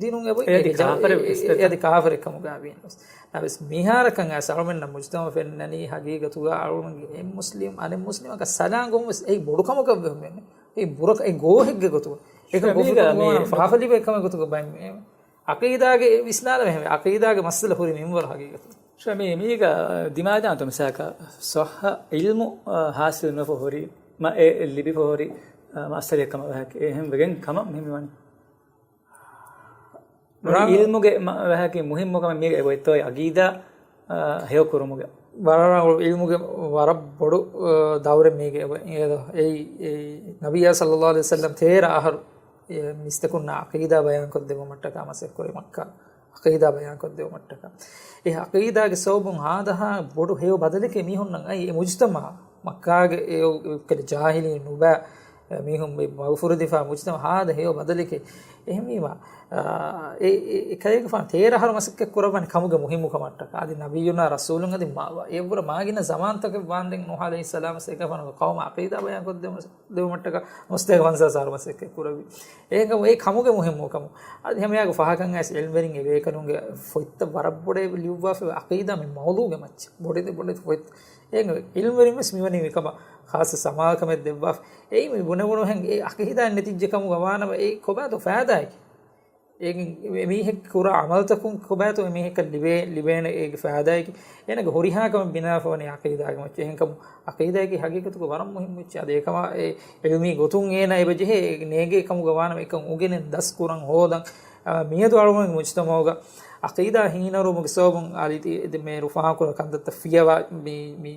ދިނުން އެބަ އެ އަދި އެ ކާފަރެއް އެ ވެސް އެ އަދި ކާފަރެއް ކަމުގަ ވީނަމަވެސް. ނަމަވެސް މިހާރަކަށް އައިސް އަޅުމެންނަށް މުޖްތަމަޢު ފެންނަނީ ހަގީގަތުގަ އަޅުމެންގެ އެއް މުސްލިމް އަނެއް މުސްލިމަކަށް ސަލާން ގޮވުން ވެސް އެއީ ބޮޑު ކަމަކަށް ވެ ހުންނެވެ. އެއީ ބުރަކަ، އެއީ ގޯހެއްގެ ގޮތުގަ. އެކަން މީގަ ގޮވަން މީ ފާފަ ލިބޭ ކަމެއް ގޮތުގަ ބައެއް މީ ޢަޤީދާގެ ވިސްނާލަމެ ހެމެ. ޢަޤީދާގެ މައްސަލަ ހުރި މިންވަރު ހަގީގަތު. ޝަމީ، މީގަ ދިމާލާންތޯ މިސާލަކަށް ޞައްޙަ ޢިލްމު، އާ، ޙާޞިލް ނުވެފަ ހުރި، މަ-، އެ، އެ ލިބިފަ ހުރި، އާ، މައްސަލައެއް ކަމަށް ވެހަކި. އެހެން ވެގެން ކަމަށް މި މިވަނީ. ރަނގަޅު. ޢިލްމުގެ މަ-، ވެހަކި މުހިއްމު ކަމެއް މީގަ އެބައޮތްތޯ ޢަޤީދާ، އާ، ހެޔޮ ކުރުމުގެ. ވަރަށް ރަނގަޅު. ޢިލްމުގެ ވަރަށް ބޮޑު، އާ، ދައުރެއް މީގެ އެބަ-، އެ-، އެއީ، އެއީ ނަބިއްޔާ ޞައްލައްލާހު ޢަލައިހި ވަސައްލަމް ތޭރަ އަހަރު އެ މީސްތަކުންނާ ޢަޤީދާ ބަޔާންކޮށްދެއްވުމަށްޓަކާ މަސައްކަތް ކުރި މައްކާ. ޢަޤީދާ ބަޔާންކޮށްދެއްވުމަށްޓަކާ. އެ ޢަޤީދާގެ ސަބަބުން ހާދަހާ ބޮޑު ހެޔޮ ބަދަލެކޭ މީހުންނަށް އައީ އެ މުޖްތަމަޢަށް. މައްކާގެ އެ އު-، އު-، ކަލެ ޖާހިލީ ނުބައި، އެ މީހުން މި މަގުފުރެދިފާ މުޖްތަމަ ހާދަ ހެޔޮ ބަދަލެކޭ. އެހެންވީމާ، އާ، އެ، އެ، އެ ކަލޭގެފާން ތޭރަ އަހަރު މަސައްކަތް ކުރައްވަނީ ކަމުގެ މުހިއްމުކަމަށްޓަކާ. އަދި ނަބިއްޔުނާ ރަސޫލުން އަދި މާ، އެއްވުރަ މާގިނަ ޒަމާންތަކެއް ވާންދެން ނޫހު ޢަލައިހިއްސަލާމް އެކަފަނުގެ ޤައުމަށް ޢަޤީދާ ބަޔާންކޮށްދެވުމަށް ދެވުމަށްޓަކާ ނުސްތޭކަ ފަންސާސް އަހަރު މަސައްކަތް ކުރެއްވި. އެހެންކަމުން އެ ކަމުގެ މުހިއްމުކަމު. އަދި ހަމައެއާއެކު ފަހަކަށް އައިސް ޢިލްމުވެރިން އެބޭކަލުންގެ ފޮތްތައް ވަރަށް ބޮޑަށް ލިޔުއްވާފައި ޢަޤީދާ މި މައުޟޫޢުގެ މައްޗަށް. ބޮޑެތި ބޮޑެތި ފޮތް. އެހެން ޢިލްމުވެރިން ވެސް މިވަނީ މިކަމަށް ޚާއްޞަ ސަމާލުކަމެއް ދެއްވާފަ. އެއީ މި ބުނެވުނުހެން އެ ޢަޤީދާ ނެތިއްޖެ ކަމުގަ ވާނަމަ އެ ކޮބާތޯ ފައިދާއަކީ؟ އޭގެ އެ މީހެއް ކުރާ ޢަމަލުތަކުން ކޮބާތޯ އެ މީހަކަށް ލިބޭ، ލިބޭނެ އޭގެ ފައިދާއަކީ؟ އޭނަގެ ހުރިހާ ކަމެއް ބިނާވެފަ ވަނީ ޢަޤީދާގެ މައްޗަށް. އެހެންކަމުން ޢަޤީދާއަކީ ހަގީގަތުގަ ވަރަށް މުހިއްމު އެއްޗެއް. އަދި އެކަމާ އެ ޢިލްމީ ގޮތުން އޭނަ އެބަޖެހޭ ނޭނގޭ ކަމުގަ ވާނަމަ އެކަން އުނގެނެން ދަސްކުރަން ހޯދަން. އާ، މިއަދު އަޅުގަނޑު މުޖްތަމަޢުގަ ޢަޤީދާ ހީނަރުވުމުގެ ސަބަބުން އަދި މޭރު ފާހަގަކުރަ ކަންތައްތައް ފިޔަވާ މި، މި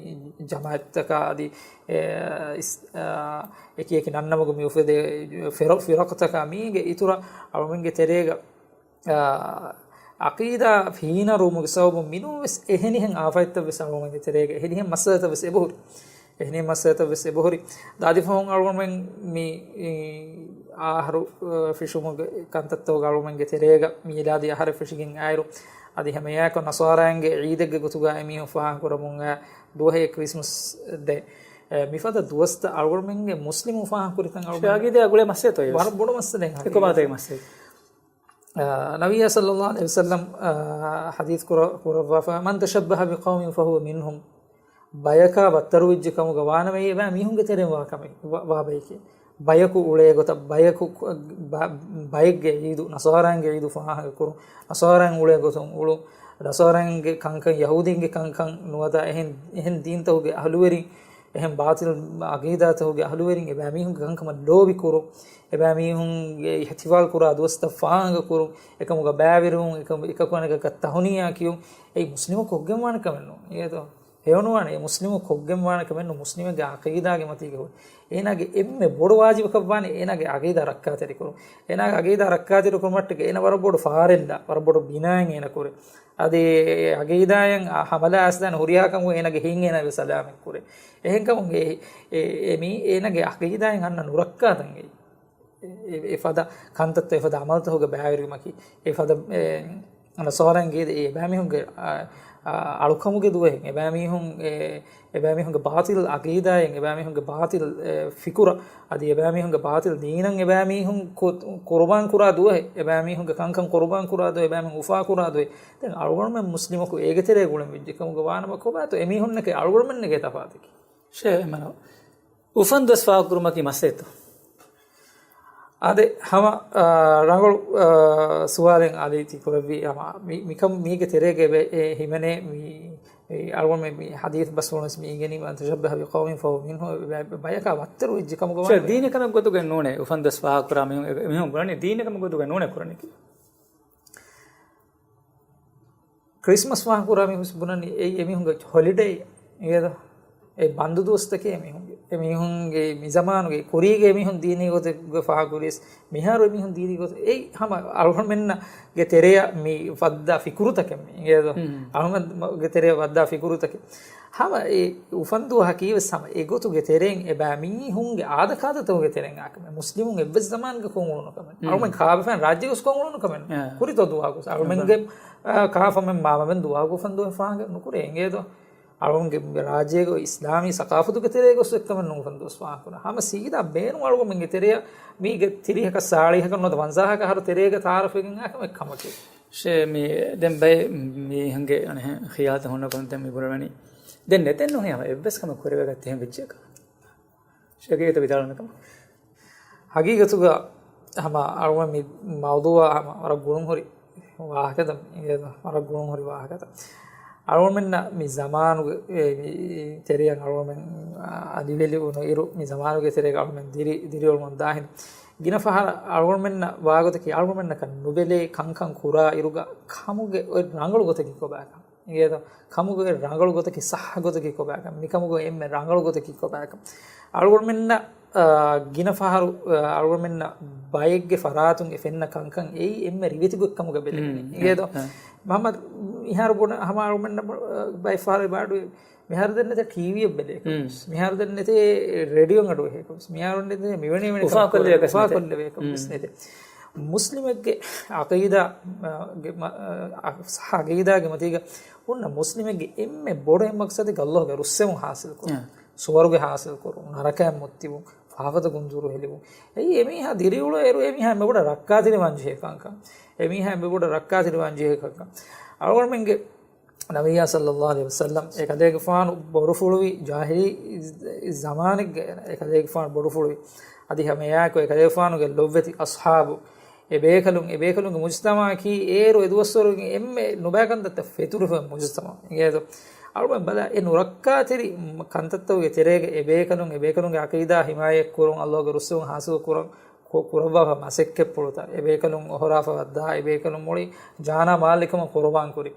ޖަމާޢަތްތަކާ އަދި، އެ، އިސް-، އާ، އެކި އެކި ނަންނަމުގަ މި އުފެދޭ ފިރަ-، ފިރަޤުތަކާ މީގެ އިތުރަށް އަޅުމެންގެ ތެރޭގަ، އާ، ޢަޤީދާ ހީނަރުވުމުގެ ސަބަބުން މިނޫންވެސް އެހެނިހެން އާފަތްތައްވެސް އަޅުމެންގެ ތެރޭގަ އެހެނިހެން މައްސަލަތައްވެސް އެބަހުރި. އެހެނިހެން މައްސަލަތައްވެސް އެބަހުރި. ދާދިފަހުން އަޅުގަނޑުމެން މި، އީ، އަހަރު، އަ، ފިށުމުގެ ކަންތައްތަކުގަ އަޅުގަނޑުމެންގެ ތެރޭގަ މީލާދީ އަހަރެއް ފެށިގެން އައިރު، އަދި ހަމައެއާއެކު ނަޞާރާއިންގެ ޢީދެއްގެ ގޮތުގަ އެމީހުން ފާހަގަކުރަމުން އައި ދުވަހެއް ކްރިސްމަސް ޑޭ. އެ، މިފަދަ ދުވަސްތައް އަޅުގަނޑުމެންގެ މުސްލިމު ފާހަގަކުރިތަން އަޅުގަނޑު ވަރަށް ބޮޑު މައްސަލައެއް ހަގީގަތަށް. އެކޮބާތޭ މައްސަލަ؟ އާ، ނަބިއްޔާ ޞައްލައްލާހު ޢަލައިހި ވަސައްލަމް، އާ، ޙަދީޘް ކުރަ-، ކުރައްވާފަ، "من تشبه بقوم فهو منهم." ބަޔަކާ ބައްތަރުވެއްޖެ ކަމުގަ ވާނަމަ އެ ބައި މީހުންގެ ތެރެއިން ވާ ކަމެއް ވާ، ވާ ބަޔެކޭ. ބަޔަކު އުޅޭ ގޮތަށް، ބަޔަކު ކު-، ބަ-، ބައެއްގެ ޢީދު، ނަޞާރާންގެ ޢީދު ފާހަގަ ކުރުން، ނަޞާރާން އުޅޭ ގޮތުން އުޅުން، ނަޞާރާންގެ ކަންކަން، ޔަހޫދީންގެ ކަންކަން ނުވަތަ އެހެން، އެހެން ދީންތަކުގެ އަހުލުވެރިން، އެހެން ބާޠިލް ޢަޤީދާތަކުގެ އަހުލުވެރިން އެބައި މީހުންގެ ކަންކަމަށް ލޯބި ކުރުން، އެބައި މީހުންގެ އިޙްތިފާލް ކުރާ ދުވަސްތައް ފާހަގަ ކުރުން، އެކަމުގަ ބައިވެރިވުން، އެކަ-، އެކަކު އަނެކަކަށް ތަހުނިޔާ ކިޔުން، އެއީ މުސްލިމަކު ކޮށްގެންވާނެ ކަމެއް ނޫން. އޭތޯ؟ ހެޔޮނުވާނެ، އެ މުސްލިމަކު ކޮށްގެންވާނެ ކަމެއް ނޫން، މުސްލިމެއްގެ ޢަޤީދާގެ މަތީގަ ހުރި. އޭނާގެ އެންމެ ބޮޑު ވާޖިބަކަށް ވާނެ އޭނާގެ ޢަޤީދާ ރައްކާތެރިކުރުން. އޭނާގެ ޢަޤީދާ ރައްކާތެރިކުރުމަށްޓަކައި އޭނާ ވަރަށް ބޮޑު ފާރެއްލާ، ވަރަށް ބޮޑު ބިނާއެއް އޭނަ ކުރޭ. އަދި އެ ޢަޤީދާއަށް ޙަމަލާ އައިސްދާނެ ހުރިހާ ކަމަކު އޭނާގެ ހިތް އޭނާ ވެސް ސަލާމަތް ކުރޭ. އެހެންކަމުން އެ، އެ، އެ މީ އޭނާގެ ޢަޤީދާއިން އަންނަ ނުރައްކާތަން އެއީ. އެ، އެ، އެފަދަ ކަންތައްތައް، އެފަދަ ޢަމަލުތަކުގެ ބައިވެރިވުމަކީ، އެފަދަ، އެ، ނަޞާރާންގެ އެ އެބައިމީހުންގެ، އަ، އަ، އަޅުކަމުގެ ދުވަހެއް، އެބައިމީހުން، އެ، އެބައިމީހުންގެ ބާޠިލް ޢަޤީދާއިން، އެބައިމީހުންގެ ބާޠިލް، އެ، ފިކުރަށް، އަދި އެބައިމީހުންގެ ބާޠިލް ދީނަށް އެބައިމީހުން ކު-، ޤުރުބާން ކުރާ ދުވަހެއް، އެބައިމީހުންގެ ކަންކަން ޤުރުބާން ކުރާ ދުވަހެއް، އެބައިމީހުން އުފާ ކުރާ ދުވަހެއް. ދެން އަޅުގަނޑުމެން މުސްލިމަކު އޭގެ ތެރޭގަ އުޅެން ވެއްޖެ ކަމުގަ ވާނަމަ ކޮބާތޯ އެމީހުންނެކޭ އަޅުގަނޑުމެންނެކޭ ތަފާތަކީ؟ ޝޭޚް އެމަނު. އުފަންދުވަސް ފާހަގަކުރުމަކީ މައްސަލައެއްތޯ؟ އާދެ، ހަމަ، އާ، ރަނގަޅު، އާ، ސުވާލެއް އާދެ ތި ކުރެއްވީ. ހަމަ މި-، މިކަން މީގެ ތެރޭގަ އެބަ-، އެ ހިމެނޭ މި-، މި އަޅުގަނޑުމެން މި ޙަދީޘް ބަސްފުޅުން ވެސް މި އިނގެނީ، "من تشبه بقوم فهو منهم." އެ ބަ-، ބަޔަކާ ބައްތަރު ވެއްޖެ ކަމުގަ ޝޭޚް، ވާނެ. ދީނީ ކަމެއް ގޮތުގަ ނޫނޭ، އުފަންދުވަސް ފާހަގަކުރާ މީހުން، އެ-، މީހުން ބުނަނީ ދީނީ ކަމެއް ގޮތުގަ ނޫނޭ ކުރަނީކީ. ކްރިސްމަސް ފާހަގަކުރާ މީހުން ވެސް ބުނަނީ އެއީ އެމީހުންގެ ހޮލިޑޭ އިނގޭތޯ؟ އެ ބަންދު ދުވަސްތަކޭ އެމީހުންގެ. އެމީހުންގެ މި ޒަމާނުގެ ކުރީގެ އެމީހުން ދީނީ ގޮތެއްގަ ފާހަގަކުރިޔަސް، މިހާރު އެމީހުން ދީނީ ގޮތެއް. އެއީ ހަމަ އަޅުގަނޑުމެންނަށް ގެ ތެރެއަށް މި ވައްދާ ފިކުރުތަކެއް މި އިނގޭތޯ؟ ހުން. އަޅުގަނޑުގެ ތެރެއަށް ވައްދާ ފިކުރުތަކެއް. ހަމަ އެ އުފަންދުވަހަކީ ވެސް ހަމަ އެގޮތުގެ ތެރެއިން އެބައިމީހުންގެ އާދަކާދަތަކުގެ ތެރެއިން އާކަމެއް. މުސްލިމުން އެއްވެސް ޒަމާންގަ ކޮށް އުޅުނު ކަމެއް. ހުން. އަޅުގަނޑު ކާބަފައިން ރާއްޖޭގަ ގޮސް ކޮށް އުޅުނު ކަމެއް. އާ. ކުރިތޯ ދުވަހަކު ވެސް. އަޅުމެންގެ، އާ، ކާފަމެން މާމަމެން ދުވަހަކު އުފަންދުވަހެއް ފާހަގަ ނުކުރޭ އިނގޭތޯ؟ އަޅުގަނޑުގެ ރާއްޖޭގަ އިސްލާމީ ސަޤާފަތުގެ ތެރޭގަ ގޮސް އެއްކަމެއް ނޫން އުފަންދުވަސް ފާހަގަކުރާ. ހަމަ ސީދާ ބޭނުން އަޅުގަނޑުމެންގެ ތެރެއަށް މީގެ ތިރީހަކަށް ސާޅީހަކަށް ނުވަތަ ފަންސާހަކަށް އަހަރު ތެރޭގަ ތަޢާރަފްވެގެން އާ ކަމެއް ކަމަކީ. ޝޭ، މި ދެން ބައެއް މީހުންގެ އަނެއް ޚިޔާލުތައް ހުންނަ ކަމަށް ދެން މި ބުނަނީ. ދެން ނެތެއް ނޫނޭ ހަމަ އެއްވެސް ކަމެއް ކުރެވޭ ގޮތެއް ހަމަ ވެއްޖެއްޔާ. ޝޭޚް އޭތަ ވިދާޅުވާނެ ކަމަށް. ހަގީގަތުގަ ހަމަ އަޅުގަނޑު މި މައުޟޫޢާ ހަމަ ވަރަށް ގުޅުންހުރި ވާހަކަތައް އިނގޭތޯ، ވަރަށް ގުޅުންހުރި ވާހަކަތައް. އަޅުގަނޑުމެންނަށް މި ޒަމާނުގެ، އެ، މި ތެރެއަށް އަޅުގަނޑުމެން، އާ، އަލިވެލި ވުނު އިރު، މި ޒަމާނުގެ ތެރޭގަ އަޅުގަނޑުމެން ދިރި، ދިރިއުޅުމުން ދާހިން. ގިނަ ފަހަރަށް އަޅުގަނޑުމެންނަށް ވާގޮތަކީ އަޅުގަނޑުމެންނަކަށް ނުބެލޭ ކަންކަން ކުރާ އިރުގަ ކަމުގެ އޮތް ރަނގަޅު ގޮތަކީ ކޮބާކަން. އިނގޭތޯ؟ ކަމުގެ ރަނގަޅު ގޮތަކީ، ޞައްޙަ ގޮތަކީ ކޮބާކަން، މިކަމުގެ އެންމެ ރަނގަޅު ގޮތަކީ ކޮބާކަން. އަޅުގަނޑުމެންނަށް، އާ، ގިނަ ފަހަރު، އާ، އަޅުގަނޑުމެންނަށް ބައެއްގެ ފަރާތުން އެ ފެންނަ ކަންކަން އެއީ އެންމެ ރިވެތި ގޮތް ކަމުގަ ބެލެވެނީ. ހުން، އިނގޭތޯ؟ ހުން. މުޙައްމަދު، މިހާރު ބުނ ހަމަ އަޅުމެންނަށް ބައެއް ފަހަރު ބާޑު މިހާރު ދެން ނެތޭ ޓީވީއެއް ބެލޭކަށް. މިހާރު ދެން ނެތޭ ރޭޑިއޯ އަޑު އެހޭކަށް. މިހާރު ނެތޭ މިވެނި ވެނި އުފާ ކަމަކަށް ކޮށްލެވޭކަށް އުފާ ނެތޭ. ކޮށްލެވޭކަށް ނެތޭ. މުސްލިމެއްގެ އަޤީދާ، ގެ މަ-، އަ، ޞައްޙަ އަޤީދާގެ މަތީގަ ހުންނަ މުސްލިމެއްގެ އެންމެ ބޮޑު މަޤްޞަދެއް ﷲގެ ރުއްސެވުން ޙާޞިލް ކުރުން. ސުވަރުގެ ޙާޞިލް ކުރުން، ނަރަކައިން މުއްތިވުން، ފާފަތަކުން ދުރުހެލިވުން. އެއީ އެމީހާ ދިރިއުޅޭ އިރު އެމީހާ އެންމެ ބޮޑަށް ރައްކާތެރިވާން ޖެހޭ ކަންކަން. އެމީހާ އެންމެ ބޮޑަށް ރައްކާތެރިވާން ޖެހޭ ކަންކަން. އަޅުގަނޑުމެންގެ ނަބިއްޔާ ޞައްލައްލާހު ޢަލައިހި ވަސައްލަމް އެކަލޭގެފާނު ބޮޑުފުޅުވި ޖާހިލީ ޒަމާނެއްގެ އެކަލޭގެފާނު ބޮޑުފުޅުވި. އަދި ހަމައެއާއެކު އެކަލޭގެފާނުގެ ލޮބުވެތި އަޞްޙާބު އެބޭކަލުން، އެބޭކަލުންގެ މުޖުތަމަޢަކީ އޭރު އެދުވަސްވަރުގެ އެންމެ ނުބައި ކަންތައްތައް ފެތުރިފަ މުޖުތަމަޢު. އިނގޭތޯ؟ އަޅުގަނޑު ބަލާ، އެ ނުރައްކާތެރި ކަންތައްތަކުގެ ތެރޭގަ އެބޭކަލުން، އެބޭކަލުންގެ އަޤީދާ ޙިމާޔަތްކުރުން، ﷲގެ ރުއްސެވުން ޙާޞިލް ކުރަން ކު-، ކުރައްވާފަ މަސައްކަތްޕުޅުތައް، އެބޭކަލުން އޮހޮރާފަ ވައްދާ، އެބޭކަލުން މުޅި ޖާނާ މާލެކަމަށް ޤުރުބާން ކުރި.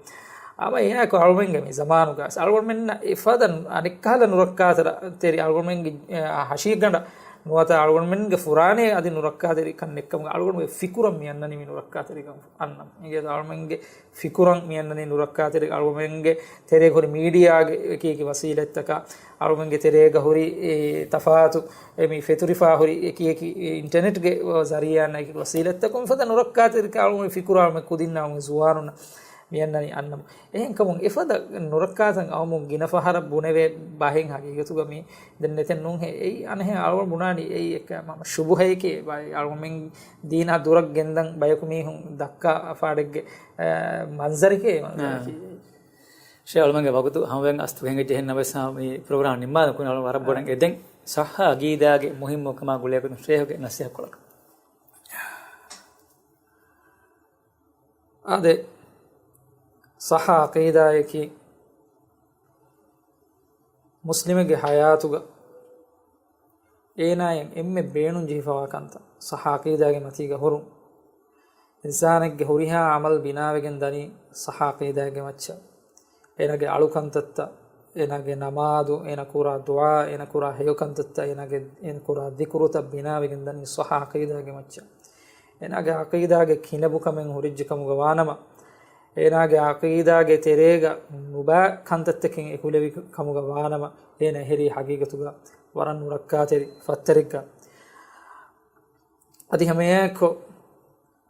އަމަ އެއާއެކު އަޅުމެންގެ މި ޒަމާނުގަ އަޅުގަނޑުމެންނަށް އެފަދަ އަނެއްކަހަލަ ނުރައްކާތެރި އަޅުގަނޑުމެންގެ، އަ، ހަށިގަނޑަށް ނުވަތަ އަޅުގަނޑުމެންގެ ފުރާނައަށް އަދި ނުރައްކާތެރި ކަން އެއްކަމުގަ އަޅުގަނޑުގެ ފިކުރަށް މި އަންނަނީ މި ނުރައްކާތެރިކަން އަންނަމު. އިނގޭތޯ؟ އަޅުމެންގެ ފިކުރަށް މި އަންނަނީ ނުރައްކާތެރި އަޅުގަނޑުމެންގެ ތެރޭގަ ހުރި މީޑިއާގެ އެކި އެކި ވަސީލަތްތަކާ، އަޅުގަނޑުގެ ތެރޭގަ ހުރި އެ ތަފާތު އެ މި ފެތުރިފާ ހުރި އެކި އެކި އިންޓަނެޓްގެ ޒަރީޢާ އެކި ވަސީލަތްތަކުން ފަދަ ނުރައްކާތެރިކަން އަޅުގަނޑު ފިކުރާ އަޅުގަނޑު ކުދިންނާ އަޅުގަނޑު ޒުވާނުންނަށް މި އަންނަނީ އަންނަމު. އެހެންކަމުން އެފަދަ ނުރައްކާތައް އައުމުން ގިނަ ފަހަރަށް ބުނެވޭ ބަހެއް ހަގީގަތުގަ މި ދެން ނެތެއް ނޫންހޭ. އެއީ އަނެއްހެން އަޅުގަނޑު ބުނާނީ އެއީ އެއްކަ ހަމަ ޝުބުހައެކޭ ބައެއް އަޅުގަނޑުމެން ދީނާ ދުރަށް ގެންދަން ބަޔަކު މީހުން ދައްކާ ފާޑެއްގެ، އަ، މަންޒަރެކޭ މަންޒަރަކީ. ޝޭޚް އަޅުމެންގެ ވަގުތު ހަމަވެގެން އަސްތު ހެނގިއްޖެ ހެން ނަމަވެސް މި ޕްރޮގްރާމް ނިންމާލަން ކުރިން އަޅުގަނޑު ވަރަށް ބޮޑަށް އެދެން ޞައްޙަ އަޤީދާގެ މުހިއްމުކަމާ ގުޅޭގޮތުން ޝޭޚްގެ ނަޞޭޙަތްކޮޅަކަށް. އާދެ، ޞައްޙަ އަޤީދާއަކީ މުސްލިމެއްގެ ޙަޔާތުގަ އޭނާއަށް އެންމެ ބޭނުން ޖެހިފަވާ ކަންތައް، ޞައްޙަ އަޤީދާގެ މަތީގަ ހުރުން. އިންސާނެއްގެ ހުރިހާ ޢަމަލް ބިނާވެގެން ދަނީ ޞައްޙަ އަޤީދާގެ މައްޗަށް. އޭނާގެ އަޅުކަންތައްތައް، އޭނާގެ ނަމާދު، އޭނާ ކުރާ ދުޢާ، އޭނާ ކުރާ ހެޔޮކަންތައްތައް، އޭނާގެ އޭނާ ކުރާ ޛިކުރުތައް ބިނާވެގެން ދަނީ ޞައްޙަ އަޤީދާގެ މައްޗަށް. އޭނާގެ ޢަޤީދާގެ ކިނަބުކަމެއް ހުރިއްޖެ ކަމުގަ ވާނަމަ، އޭނާގެ ޢަޤީދާގެ ތެރޭގަ ނުބައި ކަންތައްތަކެއް އެކުލެވި ކަމުގަ ވާނަމަ، އޭނާ އެހެރީ ޙަޤީޤަތުގަ ވަރަށް ނުރައްކާތެރި ފައްތަރެއްގަ. އަދި ހަމައެއާއެއްކޮށް،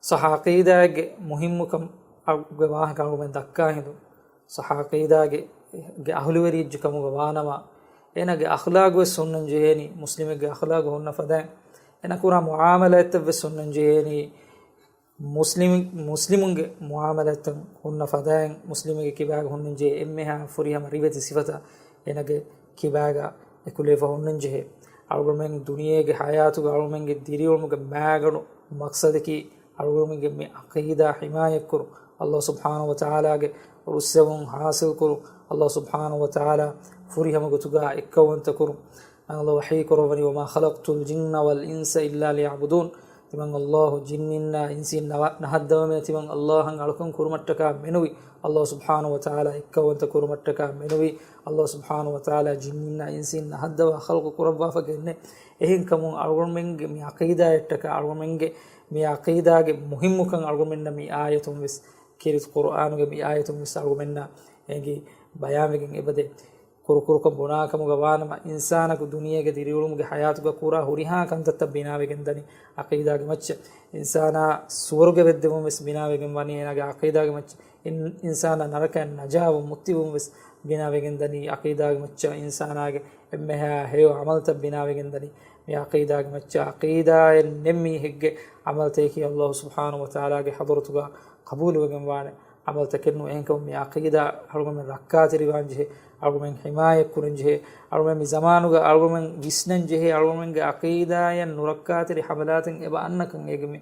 ޞައްޙަ ޢަޤީދާގެ މުހިއްމުކަމުގެ ވާހަކަ އަޅުގަނޑުމެން ދައްކާ ހިނދު، ޞައްޙަ ޢަޤީދާގެ، ގެ އަހުލުވެރިއެއްޖެ ކަމުގަ ވާނަމަ، އޭނާގެ އަޚްލާގުވެސް ހުންނަން ޖެހޭނީ، މުސްލިމެއްގެ އަޚްލާގު ހުންނަ ފަދައިން، އޭނާ ކުރާ މުޢާމަލާތްތައްވެސް ހުންނަން ޖެހޭނީ، މުސްލިމި-، މުސްލިމުންގެ މުޢާމަލާތްތައް ހުންނަ ފަދައިން، މުސްލިމެއްގެ ކިބާގަ ހުންނަން ޖެހޭ އެންމެހާ ފުރިހަމަ ރިވެތި ސިފަތައް އޭނާގެ ކިބާގަ އެކުލެވިފަ ހުންނަން ޖެހޭ. އަޅުގަނޑުމެން ދުނިޔޭގެ ޙަޔާތުގަ އަޅުގަނޑުމެންގެ ދިރިއުޅުމުގެ މާގަނޑު މަޤްޞަދަކީ، އަޅުގަނޑުމެންގެ މި ޢަޤީދާ ޙިމާޔަތްކުރުން، ﷲ ސުބްޙާނަހޫ ވަތަޢާލާގެ ރުއްސެވުން ޙާޞިލްކުރުން، ﷲ ސުބްޙާނަހޫ ވަތަޢާލާ ފުރިހަމަ ގޮތުގަ އެއްކައުވަންތަކުރުން. މާތް ﷲ ވަޙީކުރައްވަނީ، "وما خلقت الجن والإنس إلا ليعبدون." ތިމަން ﷲ ޖިން އިންސީން ނަވަ-، ނަހައްދަވަމޭ، ތިމަން ﷲ އަށް އަޅުކަން ކުރުމަށްޓަކާ މެނުވީ، ﷲ ސުބްޙާނަހޫ ވަތަޢާލާ އެއްކައުވަންތަ ކުރުމަށްޓަކާ މެނުވީ، ﷲ ސުބްޙާނަހޫ ވަތަޢާލާ ޖިން އިންސީން ނަހައްދަވާ ޚަލްޤު ކުރައްވާފަ ގެންނެ. އެހެންކަމުން އަޅުގަނޑުމެންގެ މި ޢަޤީދާއަށްޓަކާ، އަޅުގަނޑުމެންގެ މި ޢަޤީދާގެ މުހިއްމުކަން އަޅުގަނޑުމެންނަށް މި އާޔަތުން ވެސް، ކީރިތި ޤުރުއާނުގެ މި އާޔަތުން ވެސް އަޅުގަނޑުމެންނަށް އެނގި ބަޔާންވެގެން އެބަދޭ. ކުރުކުރުކޮށް ބުނާކަމުގަ ވާނަމަ، އިންސާނަކު ދުނިޔޭގެ ދިރިއުޅުމުގެ ޙަޔާތުގަ ކުރާ ހުރިހާ ކަންތައްތައް ބިނާވެގެން ދަނީ ޢަޤީދާގެ މައްޗަށް. އިންސާނާ ސުވަރުގެ ވެއްދެވުން ވެސް ބިނާވެގެން ވަނީ އޭނާގެ ޢަޤީދާގެ މައްޗަށް. އިން-، އިންސާނާ ނަރަކައިން ނަޖާވުން، މުއްތިވުން ވެސް ބިނާވެގެން ދަނީ ޢަޤީދާގެ މައްޗަށް. އިންސާނާގެ އެންމެހާ ހެޔޮ ޢަމަލުތައް ބިނާވެގެން ދަނީ މި ޢަޤީދާގެ މައްޗަށް. ޢަޤީދާއެއް ނެތް މީހެއްގެ ޢަމަލުތަކަކީ ﷲ ސުބްޙާނަހޫ ވަތަޢާލާގެ ޙަޟްރަތުގަ ޤަބޫލުވެގެން ވާނެ ޢަމަލުތަކެއް ނޫން. އެހެންކަމުން މި ޢަޤީދާ އަޅުގަނޑުމެން ރައްކާތެރިވާން ޖެހޭ، އަޅުގަނޑުމެން ޙިމާޔަތްކުރަން ޖެހޭ. އަޅުގަނޑުމެން މި ޒަމާނުގަ އަޅުގަނޑުމެން ވިސްނަން ޖެހޭ، އަޅުގަނޑުމެންގެ ޢަޤީދާއަށް ނުރައްކާތެރި ޙަމަލާތެއް އެބަ އަންނަކަން. އޭގެ މި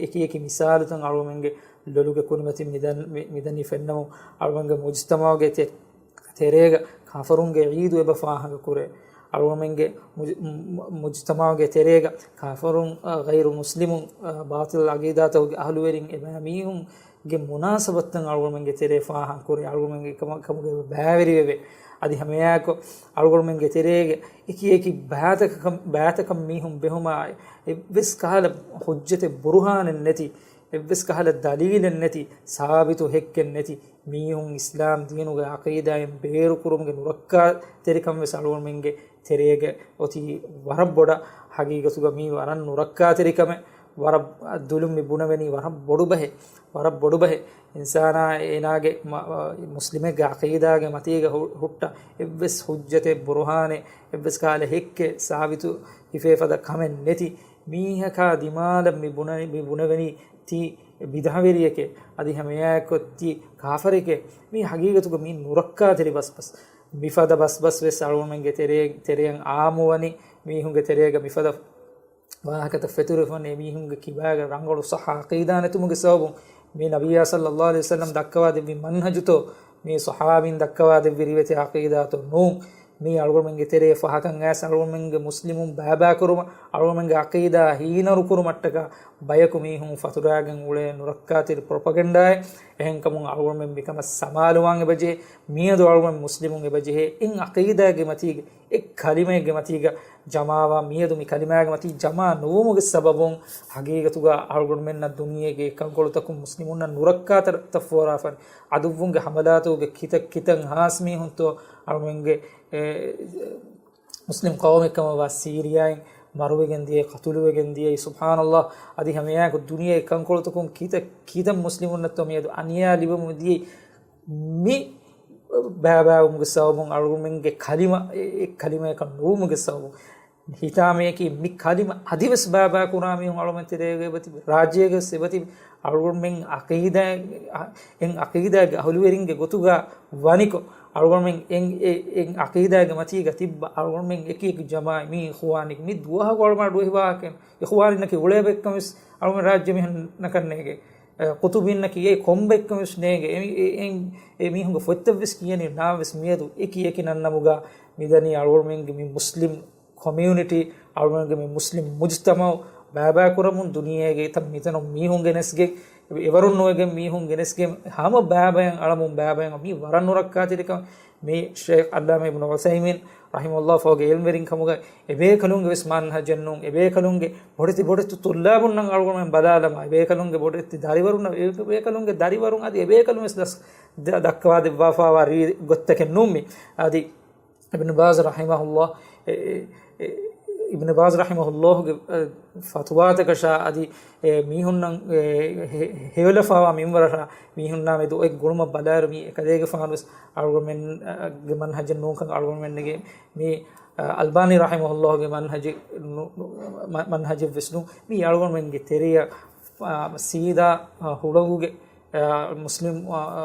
އެކި އެކި މިސާލުތައް އަޅުގަނޑުމެންގެ ލޮލުގެ ކުރިމަތިން މިދަން-، މި-، މިދަނީ ފެންނަމުން، އަޅުގަނޑުގެ މުޖުތަމަޢުގެ ތެ-، ތެރޭގަ ކާފަރުންގެ ޢީދު އެބަ ފާހަގަކުރޭ. އަޅުގަނޑުމެންގެ މުޖު-، މު-، މު-، މުޖުތަމަޢުގެ ތެރޭގަ ކާފަރުން، އަ، ޣައިރު މުސްލިމުން، އަ، ބާޠިލް ޢަޤީދާތަކުގެ އަހުލުވެރިން އެބައިމީހުންގެ މުނާސަބަތުތައް އަޅުގަނޑުމެންގެ ތެރޭ ފާހަގަކުރޭ. އަޅުގަނޑުމެންގެ ކަމަށް ކަމުގަ އެބަ ބައިވެރިވެވޭ. އަދި ހަމައެއާއެކު އަޅުގަނޑުމެންގެ ތެރޭގެ އެކި އެކި ބައިތަކަކަށް، ބައިތަކަށް މީހުން ބެހުމާ އެއްވެސް ކަހަލަ ޙުއްޖަތެއް ބުރުހާނެއް ނެތި އެއްވެސް ކަހަލަ ދަލީލެއް ނެތި، ސާބިތު ހެއްކެއް ނެތި މީހުން އިސްލާމް ދީނުގެ އަޤީދާއިން ބޭރުކުރުމުގެ ނުރައްކާތެރިކަން ވެސް އަޅުގަނޑުމެންގެ ތެރޭގަ އޮތީ ވަރަށް ބޮޑަށް. ހަގީގަތުގަ މީ ވަރަށް ނުރައްކާތެރިކަމެއް، ވަރަށް ދުލުން މި ބުނެވެނީ ވަރަށް ބޮޑު ބަހެއް، ވަރަށް ބޮޑު ބަހެއް. އިންސާނާ އޭނާގެ މަ-، މުސްލިމެއްގެ އަޤީދާގެ މަތީގަ ހު-، ހުއްޓަ އެއްވެސް ހުއްޖަތެއް، ބުރުހާނެއް، އެއްވެސް ކަހަލަ ހެއްކެއް ސާބިތު ހިފޭ ފަދަ ކަމެއް ނެތި މީހަކާ ދިމާލަށް މި ބުނެ-، މި ބުނެވެނީ ތީ ބިދްޢަވެރިއެކޭ، އަދި ހަމައެއާއެއްކޮށް ތީ ކާފަރެކޭ. މީ ހަގީގަތުގަ މީ ނުރައްކާތެރި ބަސްބަސް. މިފަދަ ބަސްބަސް ވެސް އަޅުގަނޑުމެންގެ ތެރެއަށް، ތެރެއަށް އާއްމުވަނީ، މީހުންގެ ތެރޭގަ މިފަދަ ވާހަކަތައް ފެތުރިފަން، އެމީހުންގެ ކިބާގަ ރަނގަޅު ޞައްޙަ ޢަޤީދާ ނެތުމުގެ ސަބަބުން. މި ނަބިއްޔާ ޞައްލައްލާހު ޢަލައިހި ވަސައްލަމް ދައްކަވާ ދެއްވި މަންހަޖުތޯ، މި ޞަޙާބީން ދައްކަވާ ދެއްވި ރިވެތި ޢަޤީދާތޯ ނޫން. މީ އަޅުގަނޑުމެންގެ ތެރޭ ފަހަކަށް އައިސް އަޅުގަނޑުމެންގެ މުސްލިމުން ބައިބައިކުރުމަށް، އަޅުގަނޑުމެންގެ ޢަޤީދާ ހީނަރުކުރުމަށްޓަކާ ބަޔަކު މީހުން ފަތުރާގެން އުޅޭ ނުރައްކާތެރި ޕްރޮޕަގެންޑާއެއް. އެހެންކަމުން އަޅުގަނޑުމެން މިކަމަށް ސަމާލުވާން އެބަޖެހޭ. މިއަދު އަޅުގަނޑު މުސްލިމުން އެބަޖެހޭ އެއް ޢަޤީދާގެ މަތީގަ، އެއް ކަލިމައެއްގެ މަތީގަ ޖަމާވާ، މިއަދު މި ކަލިމާގެ މަތީ ޖަމާ ނުވުމުގެ ސަބަބުން ހަގީގަތުގަ އަޅުގަނޑުމެންނަށް ދުނިޔޭގެ އެކަންކޮޅުތަކުން މުސްލިމުންނަށް ނުރައްކާތެރިތައް ފޯރާފަން. ޢަދުއްވުންގެ ޙަމަލާތުގެ ކިތައް ކިތައް ހާސް މީހުންތޯ އަޅުމެންގެ، އެ، މުސްލިމް ޤައުމެއްކަމަށްވާ ސީރިޔާއިން މަރުވެގެން ދިޔައީ، ޤަތުލުވެގެން ދިޔައީ، ސުބްޙާނަﷲ. އަދި ހަމައެއާއެކު ދުނިޔޭގެ ކަންކޮޅުތަކުން ކިތައް ކިތައް މުސްލިމުންނަށްތޯ މިއަދު އަނިޔާ ލިބެމުން ދިޔައީ. މި ބައިބައިވުމުގެ ސަބަބުން އަޅުގަނޑުމެންގެ ކަލިމަ އެ، އެއް ކަލިމައަކަށް ނުވުމުގެ ސަބަބުން. ހިތާމަޔަކީ މި ކަލިމަ އަދިވެސް ބައިބައިކުރާ މީހުން އަޅުގަނޑުމެން ތެރޭގަ އެބަތިބި، ރާއްޖޭގަވެސް އެބަތިބި. އަޅުގަނޑުމެން ޢަޤީދާ، އެ، އެއް ޢަޤީދާގެ އަހުލުވެރިންގެ ގޮތުގަ ވަނިކޮށް، އަޅުގަނޑުމެން އެއް، އެއް، އެއް ޢަޤީދާގެ މަތީގަ ތިއްބަ އަޅުގަނޑުމެން އެކި އެކި ޖަމާޢަތް މީ އިޚުވާނީ މި ދުވަހަކު އަޅުގަނޑު އެހި ވާހަކައެއް. އިޚުވާނީންނަކީ އުޅޭ ބައެއްކަން ވެސް އަޅުގަނޑު ރާއްޖެ މީހުންނަކަށް ނޭނގެ. އެ، ޤުޠުބީންނަކީ އެ ކޮންބައެއްކަން ވެސް ނޭނގެ. އެ، އެ، އެ، އެ މީހުންގެ ފޮތްތައް ވެސް ކިޔަނީ ނާވެސް މިއަދު އެކި އެކި ނަންނަމުގަ މިދަނީ އަޅުގަނޑުމެންގެ މި މުސްލިމް ކޮމިއުނިޓީ، އަޅުގަނޑުގެ މި މުސްލިމް މުޖްތަމަޢު ބައިބައިކުރަމުން ދުނިޔޭގެ އެތައް މިތަނުން މީހުން ގެނެސްގެން، އެވަރުން ނުވެގެން މީހުން ގެނެސްގެން ހަމަ ބައިބަޔަށް އަޅަމުން ބައިބަޔަށް މީ ވަރަށް ނުރައްކާތެރިކަން. މި ޝޭޚް ޢައްލާމާ އިބްނު ޢުޘައިމީން ރަޙިމަހުﷲ ފަހުގެ ޢިލްމުވެރިން ކަމުގަ އެބޭކަލުންގެ ވެސް މަންހަޖެއް ނޫން، އެބޭކަލުންގެ ބޮޑެތި ބޮޑެތި ޠުއްލާބުންނަށް އަޅުގަނޑުމެން ބަލާލަމާ، އެބޭކަލުންގެ ބޮޑެތި ދަރިވަރުންނަށް، އެބޭކަލުންގެ ދަރިވަރުން އަދި އެބޭކަލުން ވެސް ދަސް-، ދަ-، ދައްކަވާ ދެއްވާފާވާ ރީ ގޮތްތަކެއް ނޫން މީ. އަދި އިބްނު ބާޒް ރަޙިމަހުﷲ، އެ، އެ، އެ، އިބްނު ބާޒް ރަޙިމަހުﷲގެ، އެ، ފަތުވާތަކަށާ އަދި، އެ، މީހުންނަށް، އެ، ހެ-، ހެޔޮލަފާވާ މިންވަރަށާ މީހުންނާ މެދު އޮތް ގުޅުމަށް ބަލާއިރު މީ އެކަލޭގެފާނު ވެސް އަޅުގަނޑުމެން، އަ، ގެ މަންހަޖެއް ނޫންކަން އަޅުގަނޑުމެންނެގެ މީ، އަ، އަލްބާނީ ރަޙިމަހުﷲގެ މަންހަޖެއް ނު-، ނު-، މަ-، މަންހަޖެއް ވެސް ނޫން. މީ އަޅުގަނޑުމެންގެ ތެރެއަށް، އާ، ސީދާ، އާ، ހުޅަނގުގެ އާ، މުސްލިމް، އާ، އާ،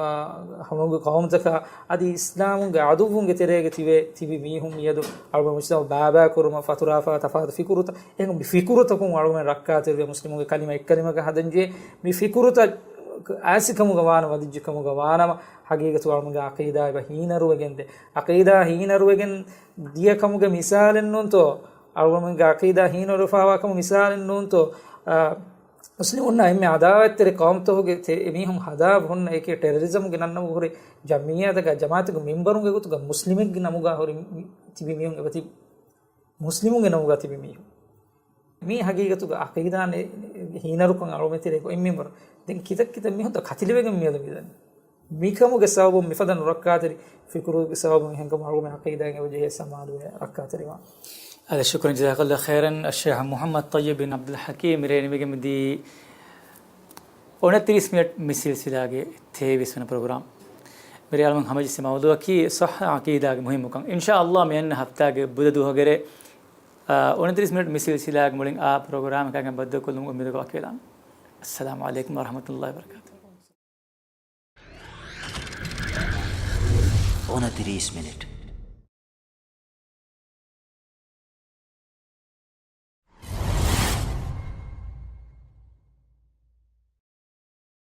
ހަމަގު ޤައުމުތަކާ އަދި އިސްލާމުގެ ޢަދުއްވުންގެ ތެރޭގަ ތިބެ، ތިބި މީހުން މިއަދު އަޅުގަނޑު މުޖްތަމަޢު ބައިބައިކުރުމަށް ފަތުރާފާ ތަފާތު ފިކުރުތައް. އެހެން މި ފިކުރުތަކުން އަޅުގަނޑު ރައްކާތެރިވެ މުސްލިމުގެ ކަލިމަ އެއްކަލިމަގަ ހަދަންޖެހޭ. މި ފިކުރުތައް އާސިކަމުގަ ވާނަ ވަދިއްޖެކަމުގަ ވާނަމަ، ހަގީގަތު އަޅުގަނޑުގެ ޢަޤީދާ އެބަ ހީނަރުވެގެންދޭ. ޢަޤީދާ ހީނަރުވެގެން ދިޔަ ކަމުގެ މިސާލެއް ނޫންތޯ؟ އަޅުގަނޑުގެ ޢަޤީދާ ހީނަރުވެފާވާ ކަމުގެ މިސާލެއް ނޫންތޯ؟ އާ، މުސްލިމުންނާ އެންމެ ޢަދާވަތްތެރި ޤައުމުތަކުގެ ތެ-، އެމީހުން ހަދާ ހުންނަ އެކި ޓެރަރިޒަމްގެ ނަންނަމުގަ ހުރި ޖަމްޢިއްޔާތަކާ ޖަމާޢަތުގެ މެންބަރުންގެ ގޮތުގަ މުސްލިމެއްގެ ނަމުގަ ހުރި މި-، ތިބި މީހުން އެބަތި-، މުސްލިމުންގެ ނަމުގަ ތިބި މީހުން. މީ ހަގީގަތުގަ ޢަޤީދާ ނެ-، ހީނަރުކަން އަޅުމެތިރޭ އޮތް މެންބަރު. ދެން ކިތައް ކިތައް މީހުންތައް ކަތިލިވެގެން މިއަދު މިދަނީ. މިކަމުގެ ސަބަބުން މިފަދަ ނުރައްކާތެރި ފިކުރުގެ ސަބަބުން އެހެންކަމުން އަޅުގަނޑުމެން ޢަޤީދާއިން އެބަޖެހޭ ސަމާލުވެ ރައްކާތެރިވާން. އާދެ، ޝުކުރަން، ޖަޒާކަﷲ ޚައިރަން. އައްޝައިޚް މުޙައްމަދު ޠައްޔިބް ބިން ޢަބްދުލް ޙަކީމް މިރޭ ނިމިގެން މިދީ އޮނަތިރީސް މިނެޓް މި ސިލްސިލާގެ ތޭވީސް ވަނަ ޕްރޮގްރާމް. މިރޭ އަޅުގަނޑު ހަމަޖެއްސި މައުޟޫޢަކީ ޞައްޙަ ޢަޤީދާގެ މުހިންމުކަން. އިންޝާﷲ މިއަންނަ ހަފްތާގެ ބުދަ ދުވަހުގެ ރޭ، އާ، އޮނަތިރީސް މިނެޓް މި ސިލްސިލާގެ މުޅިން އާ ޕްރޮގްރާމަކާގެން ބައްދަލުކޮށްލުމުގެ އުއްމީދުގަ ވަކިވެލާނަން. އައްސަލާމު ޢަލައިކުމް ވަރަޙްމަތުﷲ ވަބަރަކާތުހު. އޮނަތިރީސް މިނެޓް.